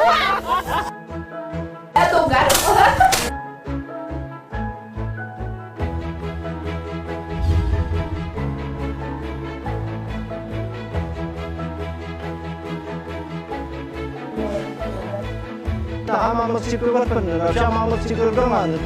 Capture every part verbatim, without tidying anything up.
ད་དོ་ག་རེད། ད་ཨ་མ་མི་གཅིག་གི་བར་སྤུན་ནི་ན་བྱ་མ་མི་གཅིག་གི་སྒང་ང་ནི།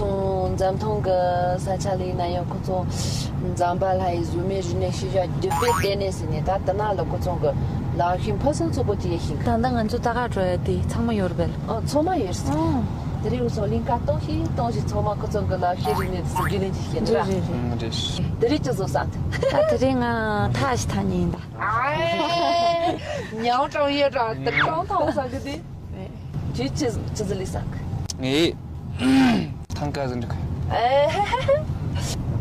ཚོ་འཛམ་ཐང་གི་ས་ཆ་ལ་ཡིན་ན་ཡང་ཁོ་ཚོ་འཛམ་བུ་གླིང་གི་བཟོ་མའི་རིག་གནས་ཤུལ་བཞག་རྒྱུད་སྤེལ་ལྟེ་གནས་ཟེར་ནས། ད་དེ་ན་ལ་ཁོ་ཚོ་གི་ལག་ཤེས་ཕུན་སུམ་ཚོགས་པོ་དེ་ཡེ་ཤེས། ད་ལྟ་ང་ཚོ་ད་ག་འགྲོ་ཡ་དེ་ཚང་མ་ཡོད་རེད་པས། ཨ། ཚང་མ་ཡོད་རེད། ཨ། དེ་རིང་ང་ཚོ་གླིང་ག་གཏོང་ཞིག་གཏོང་ཞིག་ཚང་མ་ཁོ་ཚོ་གི་ལག་ཤེས་རིག་གནས་དེ་ཚོ་རྒྱུས་ལོན་ཅིག་བྱེད་འདྲ། རེད་རེད་རེད། ཨང་། རེད། དེ་རིང་ཅི་བཟོ་ས་འདུག་ད་དེ་རིང་ང་ཐག་ཞིག་འཐག་ཉན་ཡིན་ད། ཨ། ཉའོ་ཀྲང་ཡེ་ཀྲང་དེ་ཀྲང་ཐང་ཟ་གི་དེ། ཁྱོད་ཅི་ཅི་ཟིག་ལས་ས་གི། ངས་ཐང་ཀ་ཟིག་འགྲིག་གི། ཨེ།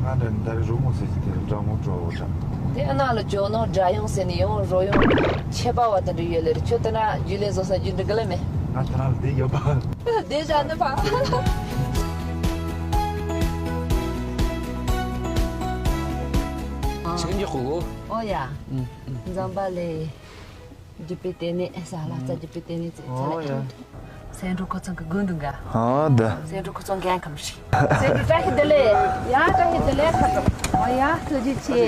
ང་འདྲ་འདྲ་རི་རོ་མོ་ཟེར་གྱི་དེ་འདྲ་མོ་འགྲོ་བོ་འདྲ། དེ་ཨ་ན་ལ་ཇོ་ནང་སྒྲ་དབྱངས་ཟེར་ནས་ཡང་རོལ་དབྱངས་ཆད་པ་བ་དེ་འདྲ་ཡོད་ལེ་རེད། ཁྱོད་དེ་ན་རྒྱུས་ལོན་བཟོ་ས་རྒྱུ་འགྲིག་གི་ལེ་མེད། ང་དེ་ན་ལ་བསྡད་ཡོད་པ། བསྡད་བཞག་ནི་ཕ། ཆེན་གྱི་སྐོར་གོ། ཨོ་ཡ། ཨུ། འཛམ་བུ་གླིང་རྒྱུད་སྤེལ་ལྟེ་གནས། ས་ལ་རྩ་རྒྱུད་སྤེལ་ལྟེ་གནས་ཚོ་ཨོ་ཡ། ཚལ་འགྲོ་ཁོ་ཚང་གི་དགོན་དུ་འགའ། ཨ་ད། ཚལ་འགྲོ་ཁོ་ཚང་འགན་ཁམས་ཤིག་ཚལ་འགྲོ་བཀྲ་ཤིས་བདེ་ལེགས། ཡ་བཀྲ་ཤིས་བདེ་ལེགས་ཁ་དྲོ། ཨོ་ཡ་ཐུགས་རྗེ་ཆེ།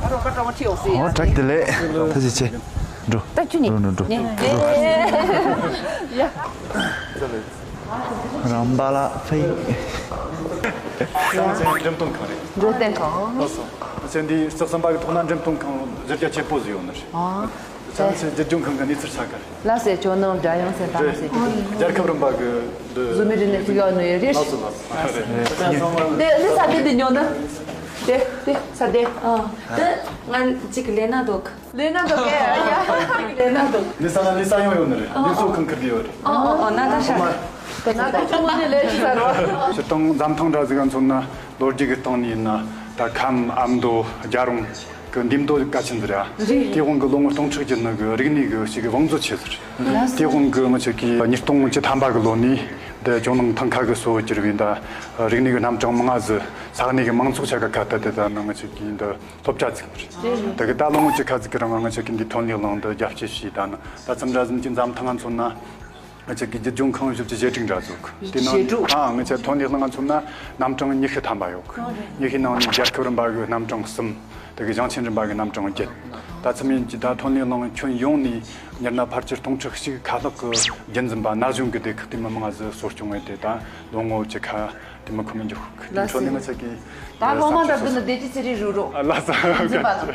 ཨ་རོ་ཁ་དྲོ་མ་ཆེ་ཡོང་སྲིད། ཨོ་བཀྲ་ཤིས་བདེ་ལེགས། ཐུགས་རྗེ་ཆེ། འགྲོ། ད་ཁྱོད་ནི། འགྲོ་འགྲོ་འགྲོ། ནི། འགྲོ། ཡ། རང་པ་ལ་ཕེ། ཁྱེད་ཚོའི་འགྲེམས་སྟོན་ཁང་རེད། འགྲེམས་སྟོན་ཁང་། ལགས་སོ། ཚེ་འདིའི་རྩི་ཤིང་པ་གི་ཐོག་ན་འགྲེམས་སྟོན་ཁང་གཞི་རྒྱ་ཆེན་པོ་ཟིག་ཡོད་ནི་རེད། ཨ། ཚེ་ཚེ་རྒྱུ་ལྗོངས་ཁང་གི་གནས་ཚུལ་ཆ་ག་རེད། ལགས་སེ་ཇོ་ནང་སྒྲ་དབྱངས་ཟེར་ད་ལགས་སེ། རྒྱལ་ཁབ་རིམ་པ་གི་འདི། བཟོ་མི་རིག་གནས་ཤུགས་ཡག་ནོ་ཡོད་རེད། ལགས་སོ་ལགས་སོ། དེ་ལི་ས་དེ་འདི་ཉོ་ན། དེ་དེ་ས་དེ། ཨ། དེ་ང་གཅིག་ལས་ན་འདུག་ལས་ན་འདུག་གས། ཡ། ལས་ན་འདུག་ལས་ས་ལ་ལས་ས་ཡོང་ཡོད་ནི་རེད། ལས་གསོ་ཁང་ཁུར་གི་ཡོད་རེད། ཨོ་ཨོ་ཨོ་ན་ད་ཤ། ན་ད་ཁྱོད་ངོ་ནས་ལས་ཤི་ཟེར་བ། སྤྱིར་བཏང་འཛམ་ཐང་འདྲ་ཟིག་ག་མཚོན་ན་ལོ་རྒྱུས་ཀྱི་སྟེང་ནས་ཡིན་ན་ད་ཁམས་ཨ་མདོ་རྒྱལ་རོང་གི་འདེམས་སྡོད་གལ་ཆེན་ཟིག་རེད། རེད། དེའི་དབང་གི་ལོ་ངོ་སྟོང་ཕྲག་བརྒྱུད་ནི་གི་རིག་གནས་གི་ཞིག་གི་བང་མཛོད་ཆེ་ཟིག་རེད། དེའི་དབང་གི་ང་ཆོ་གིས་ཉིས་སྟོང་བཅུ་ཐམ་པ་གི་ལོ་ནས་འདི་ཇོ་ནང་ཐང་ཁ་གི་གཙོ་བོ་གྱུར་བའི་འདི་རིག་གནས་གི་རྣམ་གྲངས་མང་ང་ཟིག་ས་གནས་གི་མང་ཚོགས་ཆ་ག་ཁ་གཏད་དེ་ད་ནི་ང་ཆོ་གིས་འདི་སློབ་གྲྭ་བཙུགས་པ་རེད། དེ་གི་ད་ལོ་ངོ་བཅུ་ཁ་ཟིག་གི་རིང་ང་ཆོ་གིས་འདི་ཐོན་ལས་གླིང་འདི་རྒྱ་སྐྱེད་བྱས། ད་ནི་ད་ཙམ་འདྲ་ཟིག་གི་འཛམ་ཐང་ང་མཚོན་ན་ང་ཆོ་གིས་རྒྱུད་ལྗོངས་ཁང་བཞི་བཅུ་ཞེ་དྲུག་འདྲ་བཙུགས། དེ་ནང་ཞེ་དྲུག་ཨ་ང་ཆོ་ཐོན་ལས་གླིང་ང་མཚོན་ན་རྣམ་གྲངས་ཉི་ཤུ་ཐམ་པ་ཡོད། ཉི་ཤུའི་ནང་ནས་རྒྱལ་ཁབ་རིམ་པ་གི་རྣམ་གྲངས་གསུམ། དེ་གི་ཞིང་ཆེན་རིམ་པ་གི་རྣམ་གྲངས་བརྒྱད། ད་ཙམ་ཡིན་གྱི་ད་ཐོན་ལས་གླིང་ཁྱོན་ཡོངས་ནས་མྱུར་ན་ཕལ་ཆེར་སྟོང་ཕྲག་གཅིག་ཁ་ལྷག་གི་རྒྱུན་འཛིན་པ་ན་གཞོན་གི་སྡེ་ཁག་དེ་མི་མང་ང་ཟིག་གསོ་སྐྱོང་བྱས་ཏེ་ད་ལོ་ངོ་བཅུ་ཁ་དེ་མི་ཁོམ་མི་འཇུག་གི། དེ་འཕྲོ་ནས་ང་ཆོ་གིས་ད་སློབ་མ་འདྲ་བསྡུ་ནི་བདེ་སྐྱིད་ཚེ་རིང་རུ་རུ། ཨ་ལགས་སོ། འཛིན་པ་དང་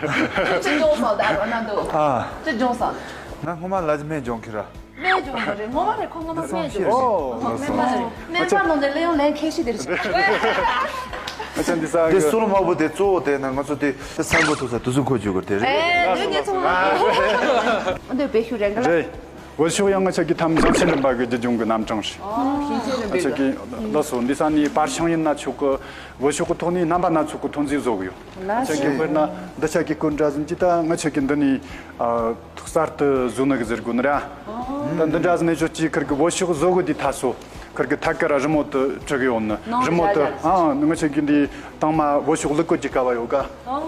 ཅི་སྦྱོང་སོང་ད་རོ་ན་འདུག་ཨ། ཅི་སྦྱོང་སོང་། ང་སྔོན་མ་ལ་ཇི་སྨན་སྦྱོང་གི་ར། སྨན་སྦྱོང་གི་རེད། སྔོན་མ་རེད། ཁོ་སྔོན་མ་སྨན་སྦྱོང་། ཨོ་ལགས་སོ། སྨན་མ་རེད། སྨན་མ་ནང་ནས་ལས་ཡོང་ལན་ཁྱད་ཤི་དེ་རེད། ཨ་ཅག་འདི་ས་དེ་གི་སོལ་མ་བུ་དེ་གཙོ་བོ་དེ་ན་ང་ཚོ་དེ་དེ་ས་འགོ་ཐུག་ས་དུ་སུ་འཁོར་བཅུག་གི་དེ་རེད། ཨེ་འདི་ངས་ཚོ་འདི་བེད་ཤུགས་རན་གི་ལ། རེད། བོད་ཤོག་ཡང་ང་ཆོ་གི་ཐམ་ཞིང་ཆེན་རིམ་པ་གི་རྒྱུད་ལྗོངས་གི་རྣམ་གྲངས་རེད། ཨོ་ཞིང་ཆེན་རིམ་པའི་ང་ཆོ་གི་ལགས་སོ། འདི་ས་ནས་པར་ཤིང་ཡིན་ན་ཆོག་གི། བོད་ཤོག་གི་ཐོག་ནས་རྣམ་པ་སྣ་ཚོགས་ཀྱི་ཐོན་རྫས་བཟོ་གི་ཡོད། ང་ཆོ་གི་དཔེར་ན་འདི་ཆ་གི་སྐོར་འདྲ་ཟིན་གྱི་ད་ང་ཆོ་གི་འདི་ནས་ཨ་གསར་དུ་བཟོ་ནི་གི་ཟེར་དགོས་ནི་ར། ད་འདི་འདྲ་ཟིན་ནས་ཆོ་གི་ཁིར་གི་བོད་ཤོག་བཟོ་གི་དེ་ཐ་སོ་ཁིར་གི་ཐད་ཀར་རི་མོ་དུ་བྲི་གི་ཡོད་ནི། ནང་རི་མོ་དུ་ར་ཨ་ང་ཆོ་གི་འདི་དང་མ་བོད་ཤོག་བླུག་གི་གི་ཀ་བ་ཡོད་ག་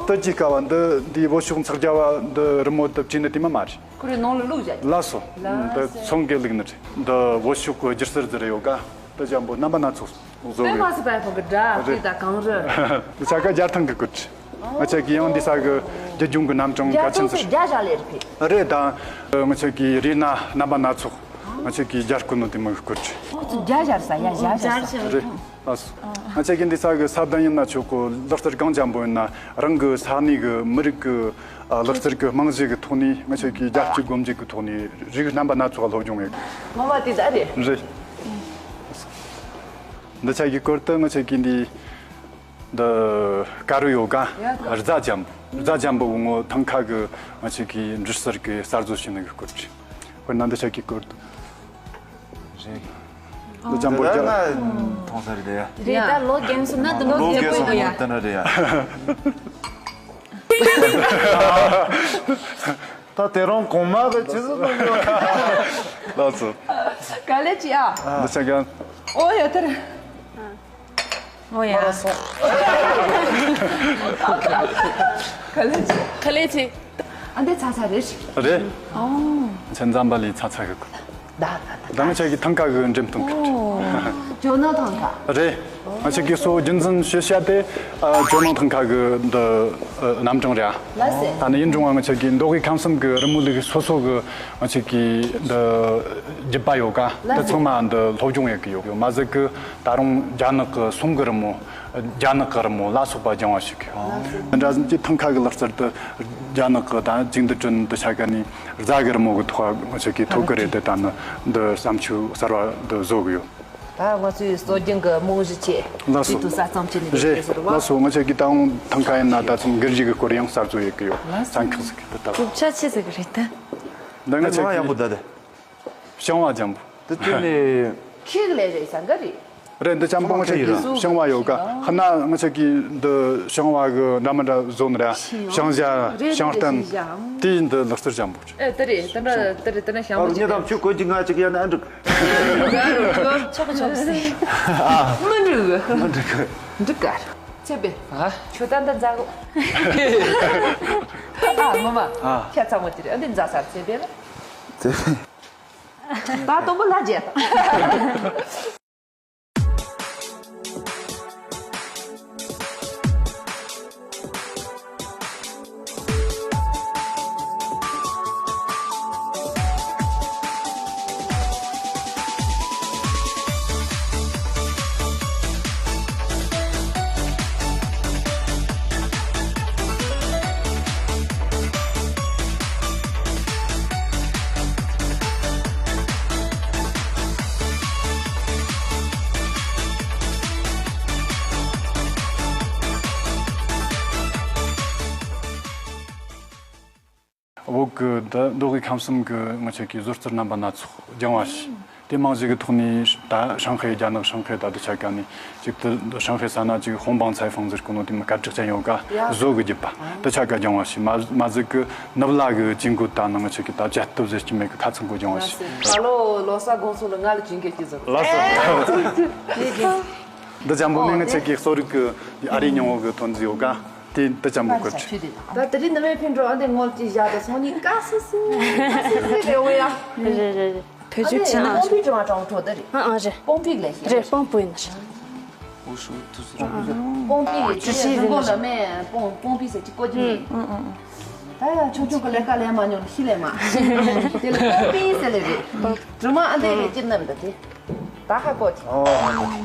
དུ་གི་ཀ་བ་འདི་འདི་བོད་ཤོག་འཚག་རྒྱ་བ་འདི་རི་མོ་དུ་བྲིས་ནི་དེ་མ་མ་རེད། ཁོ་རེ་ནང་ལ་བླུག་བཞག་ལགས་སོ། ལགས་སོ། འདི་ཚོང་གི་བླུག་ནི་རེད། འདི་བོད་ཤོག་གི་སྒྱུ་རྩལ་ཟེར་ཡོད་ག་དུ་འཇམ་པོ་རྣམ་པ་སྣ་ཚོགས། བཟོ་དཔེ་གི་མ་སི་པའི་ཐོག་གི་སྒྲ་རེད། དེ་ད་གང་རེད། ས་ཀ་རྒྱལ་ཐང་གི་སྐུ་དྲི། ང་ཆོ་གི་ཡང་འདི་ས་གི་རྒྱུད་ལྗོངས་གི་རྣམ་གྲངས་གལ་ཆེན་ཟེར། རྒྱ་ཞག་ལས་རེད་པས། རེད་ད། ང་ཆོ་གི་རི་ན་རྣམ་པ་སྣ་ཚོགས། ང་ཆོ་གི་རྒྱ་སྐུ་ནོ་དེ་མོ་གི་སྐུ་དྲི། ཁོ་ཚོ་རྒྱ་ཞག་ས་ཡ་རྒྱ་ཞག་ས། རེད། ལགས་སོ། ང་ཚོ་གི་འདི་ས་གི་ས་གདན་ཡིན་ན་ཆོག་གི། ལག་རྩལ་གང་འཇམ་པོ་ཡིན་ན་རང་གི་ས་གནས་གི་མི་རིགས་ཀྱི་ཨ་ལག་རྩལ་གྱི་རྨང་གཞི་གི་ཐོག་ནས་ང་ཚོ་གི་རྒྱབ་སྐྱོར་སྒོ་འབྱེད་ཀྱི་ཐོག་ནས་རིགས་རྣམ་པ་སྣ་ཚོགས་སློབ་སྦྱོང་ཡོད། ངོ་མ་དེ་ད་རེད། རེད། འདི་ཆ་གི་སྐོར་དུ་ང་ཚོ་གི་འདི་འདི་དཀར་རོ་ཡོ་ག་རྫ་འཇམ་པོ། རྫ་འཇམ་པོ་ངོ་ཐང་ཁ་གི་ང་ཚོ་གི་འབྲི་སར་གི་གསར་བཟོ་བྱས་ནི་གི་སྐོར་གྱི། དཔེར་ན་འདི་ཆ་གི་སྐོར་དུ། རེད། འདི་འཇམ་པོ་རྒྱ། ང་མཐོང་ས་རེད་ཡ། རེད། ད་ལོ་རྒན་སོང་ན་དུ་ལོ་ལོ་རྒན་རྒན་སོང་སོང་ན་ཡ། ཡོད་ད་ན་རེད་ཡ། ད་དེ་རང་གོང་མ་གི་ཆི་ཟིག་གནང་གི་ཡོད། ལགས་སོ། ག་ལེ་ཅི་ཨ། འདི་ཆ་ག་ཨོ་ཡ་ཐར། ཨོ་ཡ། མ་སོང་། ག་ལེ་ཅི། ག་ལེ་ཅི། ཨ་འདི་ཚ་ཚ་རེད། རེད། ཨོ། ཆ་འཛམ་བུ་གླིང་ཚ་ཚ་གི་གོ། ད་ད་ད། ད་ང་ཆ་གི་ཐང་ཀ་གི་འགྲེམས་སྟོན་གི། ཇོ་ནང་ཐང་ཀ། རེད། ང་ཆ་གི་སོ་རྒྱུན་འཛིན་ཤེས་བྱ་དེ་ཨ་ཇོ་ནང་ཐང་ཀ་གི་འདི་ཨ་རྣམ་གྲངས་རེད་ཨ། ལགས་སེ། ད་ནི་ཡིན་རུང་ང་ཆ་གི་མདོ་དབུས་ཁམས་གསུམ་གི་རི་མོ་ལུགས་སོ་སོ་གི་ང་ཆ་གི་འདི་རྒྱུད་པ་ཡོད་ཀ། ལགས་སེ། འདི་ཚང་མ་འདི་སློབ་སྦྱོང་ཡེད་གི་ཡོད། ཡོད་མ་ཟད་གི་ད་རུང་རྒྱ་ནག་གི་གསུང་གི་རི་མོ། རྒྱ་ནག་གི་རི་མོ་ལ་སོགས་པ་སྦྱང་བ་ཞིག་གི། འདི་འདྲ་ཟིན་གྱི་ཐང་ཀ་གི་ལག་རྩལ་དུ་རྒྱ་ནག་གི་ད་ཇིང་དུ་ཀྲིན་འདི་ཆ་ག་ནི་རྫ་གི་རི་མོ་གི་ཐོག་ང་ཚོ་གི་ཐོག་གི་རེད་དེ། ད་ནི་འདི་བསམ་ཆུ་གསར་བ་འདི་བཟོ་གི་ཡོད། ད་ང་ཚོའི་སྲོལ་རྒྱུན་གི་རྨང་གཞི་ཆེ། ལགས་སོ། དུས་དུ་ས་མཚམས་ཆེ་ནས་རེད། ལགས་སོ། ང་ཚོ་གི་ད་འོང་ཐང་ཀ་ཡིན་ན་ད་ཚང་གི་རྗེས་གི་སྐོར་ཡང་གསར་བཟོ་ཡེད་གི་ཡོད། ལགས་སོ། ཚན་ཁག་ཟིག་གི་དེ་ལྟ་བུ། གྲུབ་ཆ་ཆེ་ཟིག་གི་རེད་ད། འདི་ང་ཚོ་ཡག་པོ་ད་དེ། ཞིང་བ་འཇམ་པོ། དེ་དེ་ནས། ཁྱེད་ལས་རེད་ས་འགའ་རེད། རེད། འདི་འཇམ་པོ་ང་ཚོ་གི་ཞིང་བ་ཡོད་ཀ། ཧ་ན་ང་ཚོ་གི་འདི་ཞིང་བ་གི་འདྲ་མི་འདྲ་བཟོ་ནི་ར། ཞིང་བྱ། ཞིང་བརྟེན། དེ་འདི་ལག་རྩལ་འཇམ་པོ་རེད། ཨེ་དེ་རེད། དེ་འདྲ་དེ་རེད། དེ་འདྲ་ཞིང་བ་ཉེ་དམ་ཆུ་གོ་གི་ང་ཅིག་ཡ་ན་འགྲིག་ཆོག་ཆོག་སེ། མི་འགྲིག་མི་འགྲིག་འགྲིག་ག་ཚེ་བེ། ཨ། ཆུ་ད་འདི་འཛག་གོ་ཨ་ངོ་མ། ཨ། ཁྱེད་ཚང་མ་དེ་རེད། ཨ་འདི་འཛག་ས་ཚེ་བེ་ལ། ཚེ་བེ། ད་དུམ་བུ་ལ་རྗེས། བོད་ཀྱི་ད་མདོ་དབུས་ཁམས་གསུམ་གྱི་ང་ཚོ་གི་བཟོ་རྩལ་རྣམ་པ་སྣ་ཚོགས་སྦྱང་བ་ཞིག་དེ་རྨང་གཞི་གི་ཐོག་ནས་ད་ཧྲང་ཧའེ། རྒྱ་ནག་ཧྲང་ཧའེ་ད་དུ་ཆ་ག་ནས་ཅིག་ཏུ་ཧྲང་ཧའེ་ས་ན་ཅིག་ཧོང་བང་ཚའེ་ཧྥང་ཟེར་གོ་ནོ་དེ་མི་སྐད་གྲགས་ཅན་ཡོད་ཀ། བཟོ་གི་རྒྱུད་པ་དུ་ཆ་ག་སྦྱང་བ་ཞིག་མ་མ་ཟིག་གི་ནུབ་ལ་གི་ཅིང་གུ་ད་ནང་ང་ཚོ་གི་ད་བྱ་སྟོབས་ཟེར་གྱི་མེད་གི། ཁ་ཚང་གོ་སྦྱང་བ་ཞིག་ད་ལོ་ལོ་གསར་དགོང་ཚོ་ལ་ང་ལ་ཅིང་གེ་སྐྱིད་ཟེར། ལགས་སོ། འདི་འཇམ་པོ་ནི་ང་ཚོ་གི་གསོ་རིག་གི་ཨ་རིའི་སྙིང་བོ་གི་ཐོན་རྫས་ཡོད་ཀ། དེ་འདི་ཅམ་པོ་ཀུར་ཆེ། ད་དེ་རིང་ནི་མེ་ཕིན་འགྲོ་ཨ་འདི་ངོལ་གྱི་བཞག་དེ་སོང་ནི་ཀ་སི་སི་ཀ་སི་སི་རེ་འོ་ཡ། རེད་རེད་རེད། བོད་ཆུ་ཆེ་ན་ཨང་། སྤོང་པའི་དྲི་བ་དྲང་འཕྲོ་དེ་རེད། ཨ་ཨ་རེད། སྤོང་པའི་ལས་ཤེས་རེད། སྤོང་པོ་ཡིན་ན་རེད། འུ་སུ་དུ་སུ་རང་སྤོང་པའི་ལས་ཤེས་རེད། མགོ་ལ་མེ་སྤོང་སྤོང་པའི་ཟེར་གྱི་ཀོ་ཅི་མེད། ཨ་ཨ་ཨ། ད་ཡ་ཆུང་ཆུང་གི་ལས་ཀ་ལས་མ་མྱོང་ཤི་ལས་མ། དེ་ལ་སྤོང་པའི་ཟེར་ལས་རེད། དྲི་མ་ཨ་འདི་རེད་ཅི་རྣམས་ད་དེ། ད་ཧ་གོ་ཅི། ཨོ།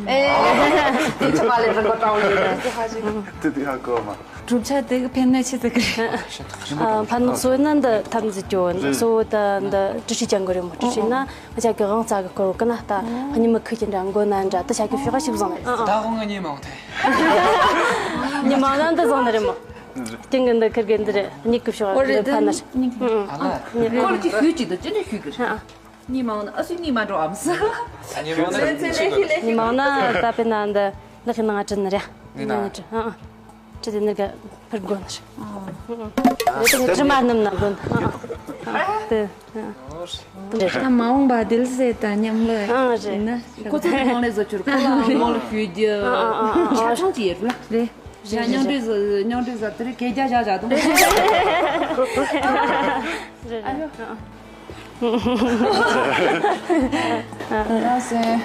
ཨེ། དེ་ཚོ་མ་ལས་རང་གོ་དྲང་ཡོད་ན་ཅི་ཧ་ཅི། དེ་དེ་ཧ་གོ་མ། གྲུབ་ཆ་དེ་གི་ཕན་ནུས་ཆེ་ཟིག་གི་རེད། ཨ་ཕན་ནུས་སོ་ན་འདི་ཐམ་ཟིག་ཅོ་སོ་ད་འདི་ཀྲི་ཤི་ཅང་གི་རེད་མོ། ཀྲི་ཤི་ན་ང་ཅག་གི་དབང་རྩ་གི་སྐོར་གི་ན་ད་ཉི་མ་ཁུ་ཅི་འདྲ་མགོ་ན་འདྲ་ད་ཅག་གི་ཤོག་ཤིབ་བཟང་རེད། ད་ཧོང་ངི་མང་ཐེ། ཉི་མ་ན་འདི་བཟང་ནི་རེད་མོ། ཏིང་གི་འདི་ཁིར་གི་འདི་རེད། ཉིག་གི་ཤོག་འདི་ཕན་ནི་རེད། ཨ་ལ། ཁོར་གི་ཤུ་ཅི་འདི་ཅི་ནི་ཤུ་གི་རེད། གཉིས་མང་ན་ཨ་སུ་གཉིས་མ་འགྲོ་ཨམ་ས། གཉིས་མང་ན་ལེ་ཚེ་ལེ་ཁི་ལེ་ཁི། གཉིས་མང་ན་ད་པེ་ན་འདི་ལག་ནང་ང་དྲི་ནི་རེད། ནི་ན། ནང་ང་དྲི་ཨ་ཨ། དྲི་དེ་ནི་ག་ཕར་དགོ་ནི་རེད། ཨ་ཨ། དྲི་མ་ནམ་ན་དགོ་ནི་ཨ་ཨ། དེ་ཨ་ཨ། ད་མ་འོངས་པ་དིལ་སེ་ད་མཉམ་ལ་ཨ་རེད། ཡིན་ན་ཁོ་ཚོ་གི་ནང་ལས་བཟོ་ཆུར་ཁོ་ལ་མོལ་ཞུ་རྒྱུ་ཨ་ཨ་ཨ་ཨ། ཆ་ཚང་ཅི་ཡོད་ལ་རེད། རེད་རེད། མཉམ་འབྲེལ་ཟ་མཉམ་འབྲེལ་ཟ་དེ་རིང་སྐད་རྒྱག་བཞག་བཞག་དང་། རེད་རེད། ཨ་ཡོ། ལགས་སེ།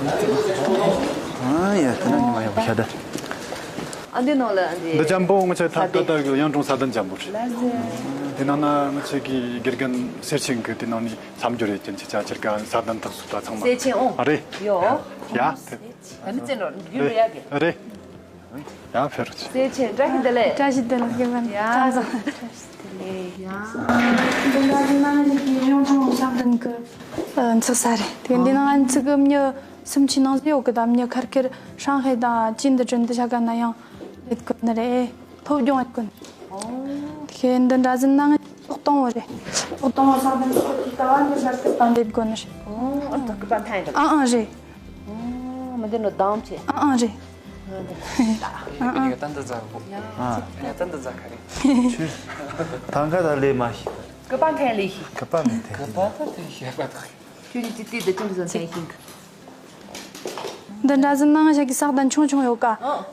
ཨ་ཡ་དེ་ན་ཉི་མ་ཡག་པོ་ཤ་ད། ཨ་འདི་ནང་ལ་འདི། འདི་འཇམ་པོ་ང་ཚོའི་ད་ད་ད་གི་གཡུང་དྲུང་ས་གདན་འཇམ་པོ་རེད། དེ་ནང་ན་ང་ཚོའི་གི་དགེ་རྒན་སེར་ཆེན་གི་དེ་ནང་ནས་མཚམས་སྦྱོར་རེད་ཅན་ཆེ་ཆ་ཆེར་ག་ས་གདན་དག་སུ་ད་ཚང་མ། སེར་ཆེན་ཨོ། ཨ་རེད། ཡོ། ཡ་ཕེབས། ད་ནི་བཙན་རོ་རྒྱུ་རུ་ཡ་གི། རེད། ཡ་ཕེབས་རོགས་བྱེད། སེར་ཆེན་བཀྲ་ཤིས་བདེ་ལེགས། བཀྲ་ཤིས་བདེ་ལེགས་དགེ་རྒན། ཡ། ཁམས་བཟང་། བཀྲ་ཤིས་བདེ་ལེགས། ཡ། འདི་འདྲ་གི་ནང་ནས་ཀྱི་གཡུང་དྲུང་ས་གདན་གི་ཨ་འཚོགས་ས་རེད། དེ་འདི་ནང་ང་ཚོ་གི་མྱི་སུམ་ཅུའི་ནང་ཟིག་ཡོད་གི། ད་མྱི་ཁར་ཁེར་ཧྲང་ཧའེ་དང་ཅིན་དི་ཀྲིན་དི་ཆ་ག་ན་ཡང་ཡོད་གི་ནི་རེད། སློབ་སྦྱོང་ཡོད་གི་ནི། དེ་འདི་འདྲ་ཟིག་ནང་ཐོག་དང་བོ་རེད། ཐོག་དང་བོ་ས་གདན་ཚོགས་ཀྱི་ཀ་བ་འདི་འདྲ་སྐུ་པར་འདེབས་དགོས་ནི་རེད། ཨོ། ཨ་ད་སྐུ་པར་འཐེན་ཡོད། ཨ་ཨ་རེད། ཨོ། མི་འདི་ནི་གདམ་ཆེ། ཨ་ཨ་རེད། ཨ་ཨ། ཡ་ད་འདི་ཛ་གོ། ཨ། ཡ་ད་འདི་ཛ་ག་རེད། ཆུ། ཐང་ག་ད་ལས་མ་ཤི། སྐུ་པར་འཐེན་ལས་ཤི། སྐུ་པར་མི་འཐེན། སྐུ་པར་ད་འཐེན་ཤི་ཡ་པ་ད། ཁྱོད་ཀྱི་ཅི་ཏི་ད་ཅི་འདྲ་ཟ་འཐེན་ཤིང་གི། འདི་འདྲ་ཟིག་ནང་ཞག་གི་ས་གདན་ཆུང་ཆུང་ཡོད་ཀ།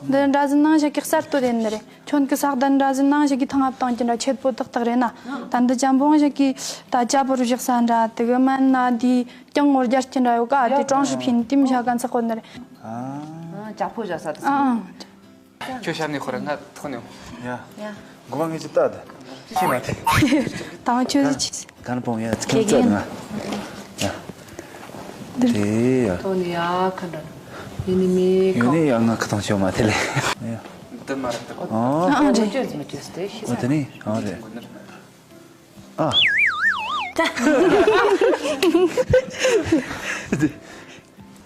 འདི་འདྲ་ཟིག་ནང་ཞག་གི་གསར་གཏོད་ཡིན་ནི་རེད། ཁྱོད་ཀྱི་ས་གདན་འདྲ་ཟིག་ནང་ཞག་གི་ཐང་ཨབ་དང་ཅི་འདྲ་ཆེད་པོ་ཏག་ཏག་རེད་ན། ད་འདི་འཇམ་པོ་ཞག་གི་ད་ཅ་པོ་རུ་བཞག་ས་འདྲ་དེ་གི་མན་ན་དེ་ཀྱང་ངོ་རྒྱལ་ཅི་འདྲ་ཡོད་ཀ། དེ་ཀྲང་ཧྲི་ཕིན་དེ་མི་ཞག་ག་འཚག་གོ་ནི་རེད། ཨ། ཅ་པོ་བཞག་ས་དེ། ཨ་ཨ། ཁྱོད་ཤར་ནས་ཁོ་ར་ང་ཐོག་ནས། ཡ། ཡ། གོ་བ་ངས་ཅི་ལྟ་ད། ཤི་མ་ཐེ། ད་ང་ཁྱོད་ཀྱི་ཆི། ག་ན་པོང་ཡ་ཁྱོད་ཙོ་ང་། ཡ། དེ་ཡ། ཐོག་ནས་ཡ་ཁ་འདྲ། ཡིན་ནི་མི་ཡོད་ཁ། ནི་ཡ་ང་ཁ་ཐང་ཆོ་མ་ཐེ་ལེ། ཡ། འདི་མ་རེད་འདི། ཨོ། ཨ་ཨ་རེད། ཅོས་མི་ཅོས་ཏེ་ཤི་ས། འོ་དེ་ནི་ཨ་རེད། ཨ། ད་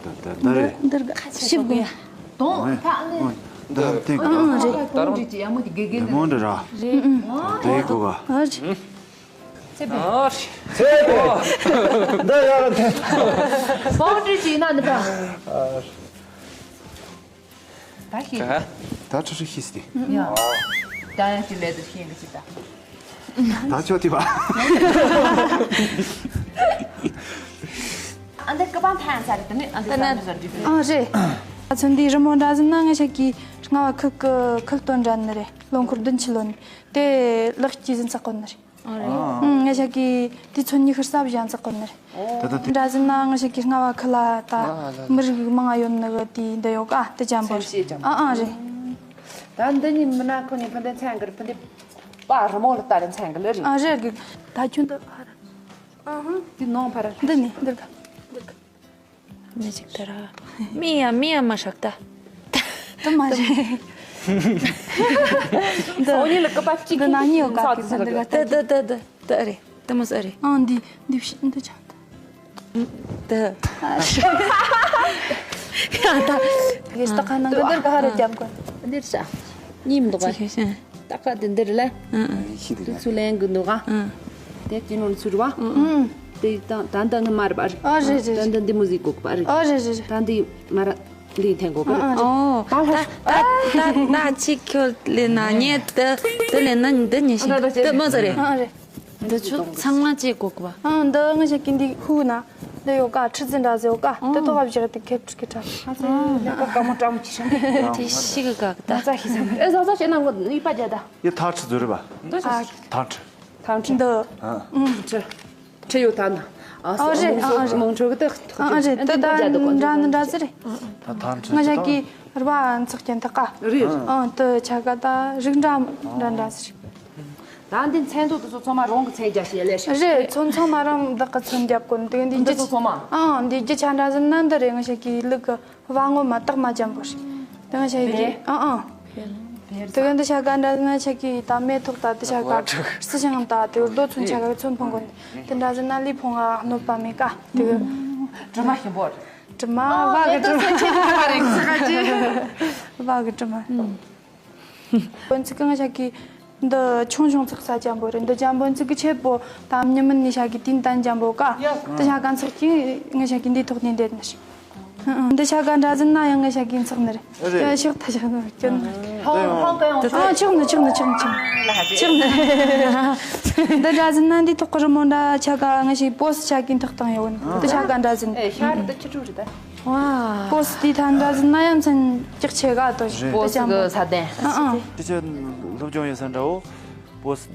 ད་ད་རེད། འདིར་ག་ཞིབ་དགོས། དོང་ད་ཨ་ནི། ད་དེ་ཨ་ཨ་རེད། ད་རུང་ཅིག་ཡག་མོ་དེ་དགེ་རྒན་མོ་འདྲ་ར། རེད། དེ་གོ་ག་ཨ་རེད། ཚེ་བེ། ཨ་རེད། ཚེ་བེ། འདི་ཡག་ལ་དེ། བང་ཀྲི་ཅིག་ན་འདི་ད། ད་ཤེས། ད་ཁྲི་ཁྲི་ཤེས་སི། ཡ། ད་ཡང་ཅི་ལས་དུ་ཤེས་གི་ཅི་ད། ད་ཆོ་དེ་བ། ཨ་འདི་ཀི་པང་ཐང་ཚར་དེ་ནི་ཨ་འདི་ད་ན་ས་མི་ཟ་འདི་ཨ་རེད། ད་ཚོན་འདི་རི་མོ་འདྲ་ཟིན་ན་ང་ཞག་གི་རྔ་བ་ཁུག་གི་ཁུལ་སྟོན་འདྲ་ནི་རེད། ལོ་འཁོར་བདུན་ཅུ་ལོན་དེ་ལག་གི་ཟིན་ཚགས་གོ་ནི་རེད། ཨ་རེད། ཨ། ང་ཞག་གི་དེ་ཚོན་ཉི་ཤུ་རྩ་བཞི་ཡང་ཚགས་གོ་ནི་རེད། ད་ད་དེ། འདྲ་ཟིན་ན་ང་ཞག་གི་རྔ་བ་ཁུ་ལ་ད་མི་རིགས་མང་ང་ཡོད་ནི་གི་དེ་འདི་ཡོད་ཀ་དེ་ཅམ་པོ། སེམས་ཤེས་ཅམ་པོ། ཨ་ཨ་རེད། ད་འདི་ཉིན་མི་ན་ཁོ་ནི་ཕན་ཐོགས་ཚན་གི་ཕན་ཐོགས་པ་རི་མོ་ལ་ལྟ་རན་ཚན་གི་ལ་རེད། ཨ་རེད་གི། ད་ཁྱོད་འདི་ཨ་ར། ཨ་ཧ། འདི་ནང་ཕ་ར། འདི་ནི་འདིར་ག་འདིར་ག་མི་ཅིག་ད་ར། མི་ཡ་མི་ཡ་མ་ཧྲག་ད། ད་མ་རེད། འདི་སོ་ཉིད་ལ་ཀི་པ་གཅིག་འདི་ནང་ཉིད་ཡོད་ག་གི་འདི་ག་ད་ད་ད་ད་ད་རེད། ད་མོ་ས་རེད། ཨང་འདི་འདི་བཞི་འདི་ཆགས་ད། ད། ཡ་ད། ཡེ་སྟག་ཁ་ནང་གི་འདིར་ག་ཧ་རེ་རྒྱབ་གོ། འདིར་ས། གཉིས་མི་འདུག་ག་ཅི་ཤེས་ཤེས། ད་ཀ་དེ་འདིར་ལ། ཨ་ཨ། ཤི་དེ་དེ་ཚུ་ལེན་གི་འདུག་ག་ཨ། དེ་དེ་ནོར་ཚུར་བ། ཨ་ཨ། དེ་ད་ད་ད་ནི་མར་བ་རེད། ཨ་རེད་རེད། ད་ད་འདི་མོ་ཟིག་གོག་པ་རེད། ཨ་རེད་རེད་རེད། ད་འདི་མར་འདི་འཐེན་གོག་པ་རེད། ཨ་ཨ། ཨོ། ད་ད་ད་ད་ཅིག་ཁྱོད་ལེན་ན་ཉེ་ད་ད་ལེན་ན་འདི་ཉེ་ཤི་ད་མོ་ཟ་རེད། ཨ་རེད། འདི་ཆུ་ཚང་མ་ཅེ་གོག་པ། ཨ་འདི་ང་ཞིག་གི་འདི་ཧུ་ན་འདི་ཡོད་ཀ་ཁྲི་འཛིན་འདྲ་ཟེ་ཡོད་ཀ་ད་ཐོག་བ་བཞག་དེ་ཁེབ་ཁྲི་ཁེ་ཁྲ། ཨ་ཀ་ཀ་མོ་ཀྲམ་ཅི་ཤ། དེ་ཤི་གི་ག་ད། ན་ཚ་ཤི་ས་མེད། ཨེ་ཟ་ཟ་བྱེད་ན་ངོ་ནི་པ་རྒྱ་ད། ཡ་ཐག་ཁྲི་ཟོ་རེ་བ། འདི་ཨ་ཐང་ཁྲི། ཐང་ཁྲི། འདི། ཨ། ཁྲི། ཁྲི་ཡོད་ད་ན། ཨ་ཨ་རེད། ཨ་ཨ་རེད། མང་ཁྲོ་གི་ད། ཨ་ཨ་རེད། ད་ད་འདྲ་འདྲ་ཟེ་རེད། ད་ཐང་ཁྲི་ང་ཞག་གི་ར་བ་ཚགས་ཀྱང་ད་ཀ་རེད། ཨ་ད་ཆ་ག་ད་རིགས་འདྲ་འདྲ་འདྲ་ཟེ་རེད། ད་འདི་མཚན་ཐོ་དེ་ཚོ་ཚང་མ་རང་གི་མཚན་རྒྱག་ཤེས་ལས་ཤེས། རེད། ཚོ་ཚང་མ་རང་བདག་གི་ཚོན་རྒྱབ་གོ་འདི་འདི་འདི་རྒྱུ་ཚོ་ཚང་མ། ཨ་འདི་རྒྱུ་ཆ་འདྲ་ཟེ་ན་འདི་རེད། ང་ཞག་གི་ལུག་གི་བ་ངོ་མ་དག་མ་འཇམ་པོ་ཞིག་དེ་ང་ཆ་ཡི་ཨ་ཨ། དེ་ག་འདི་ཆ་ག་འདྲ་ན་ཆ་གི་ད་མེ་ཐོག་ད་དེ་ཆ་ག་སྲི་ཞིང་ད་དེ་རྡོ་ཚོན་ཆ་ག་ཚོན་ཕང་གོ་དེ་འདྲ་ཟེ་ན་ལི་ཕོང་ང་གནོད་པ་མེད་ཀ་དེ་ག་དྲི་མ་ཞིམ་པོ། དྲི་མ་བ་གི་དྲི་མ། བ་གི་དྲི་མ། བོན་ཚིག་གི་ང་ཆ་གི་འདི་ཆུང་ཆུང་ཚགས་ས་འཇམ་པོ་རེད། འདི་འཇམ་བོན་ཚིག་གི་ཆེད་པོ་ད་མྱི་མིན་ནི་ཆ་གི་དིན་ཏན་འཇམ་པོ་ཀ་དེ་ཆ་ག་ཚགས་ཀྱི་ང་ཆ་གི་འདི་ཐོག་ནས་འདེད་ནི་ཞིག་འདི་ཆ་ག་འདྲ་ཟིན་ན་ཡང་ངི་ཆ་གིན་ཚགས་ནི་རེད། རེད། ཤོག་ཐ་ཤོག་ནི་སྐྱོན་ནི་རེད། ཧོང་ཧོང་ག་ཡོང་ཆོག་ཨ་ཆོག་ནི་ཆོག་ནི་ཆོག་ནི་ཆོག་ནི་ཆོག་ནི། འདི་འདྲ་ཟིན་ན་འདི་ཐོག་གི་རི་མོ་འདྲ་ཆ་ག་ངི་ཆ་པོ་སི་ཆ་གིན་ཐག་བཏང་ཡོད་ནི། འདི་ཆ་ག་འདྲ་ཟིན། ཨེ་ཤར་འདི་ཆུ་ཕྲུག་རེད་ད། ཝ། པོ་སི་འདི་ཐ་འདྲ་ཟིན་ན་ཡང་མཚན་ལྕགས་ཆེ་ག་ཏོ་ཞིག་པོ་སི་གི་ས་གདན། ཨ་ཨ། འདི་ཆ་སློབ་སྦྱོང་ཡོད་ས་འདྲ་བོ། པོ་སི་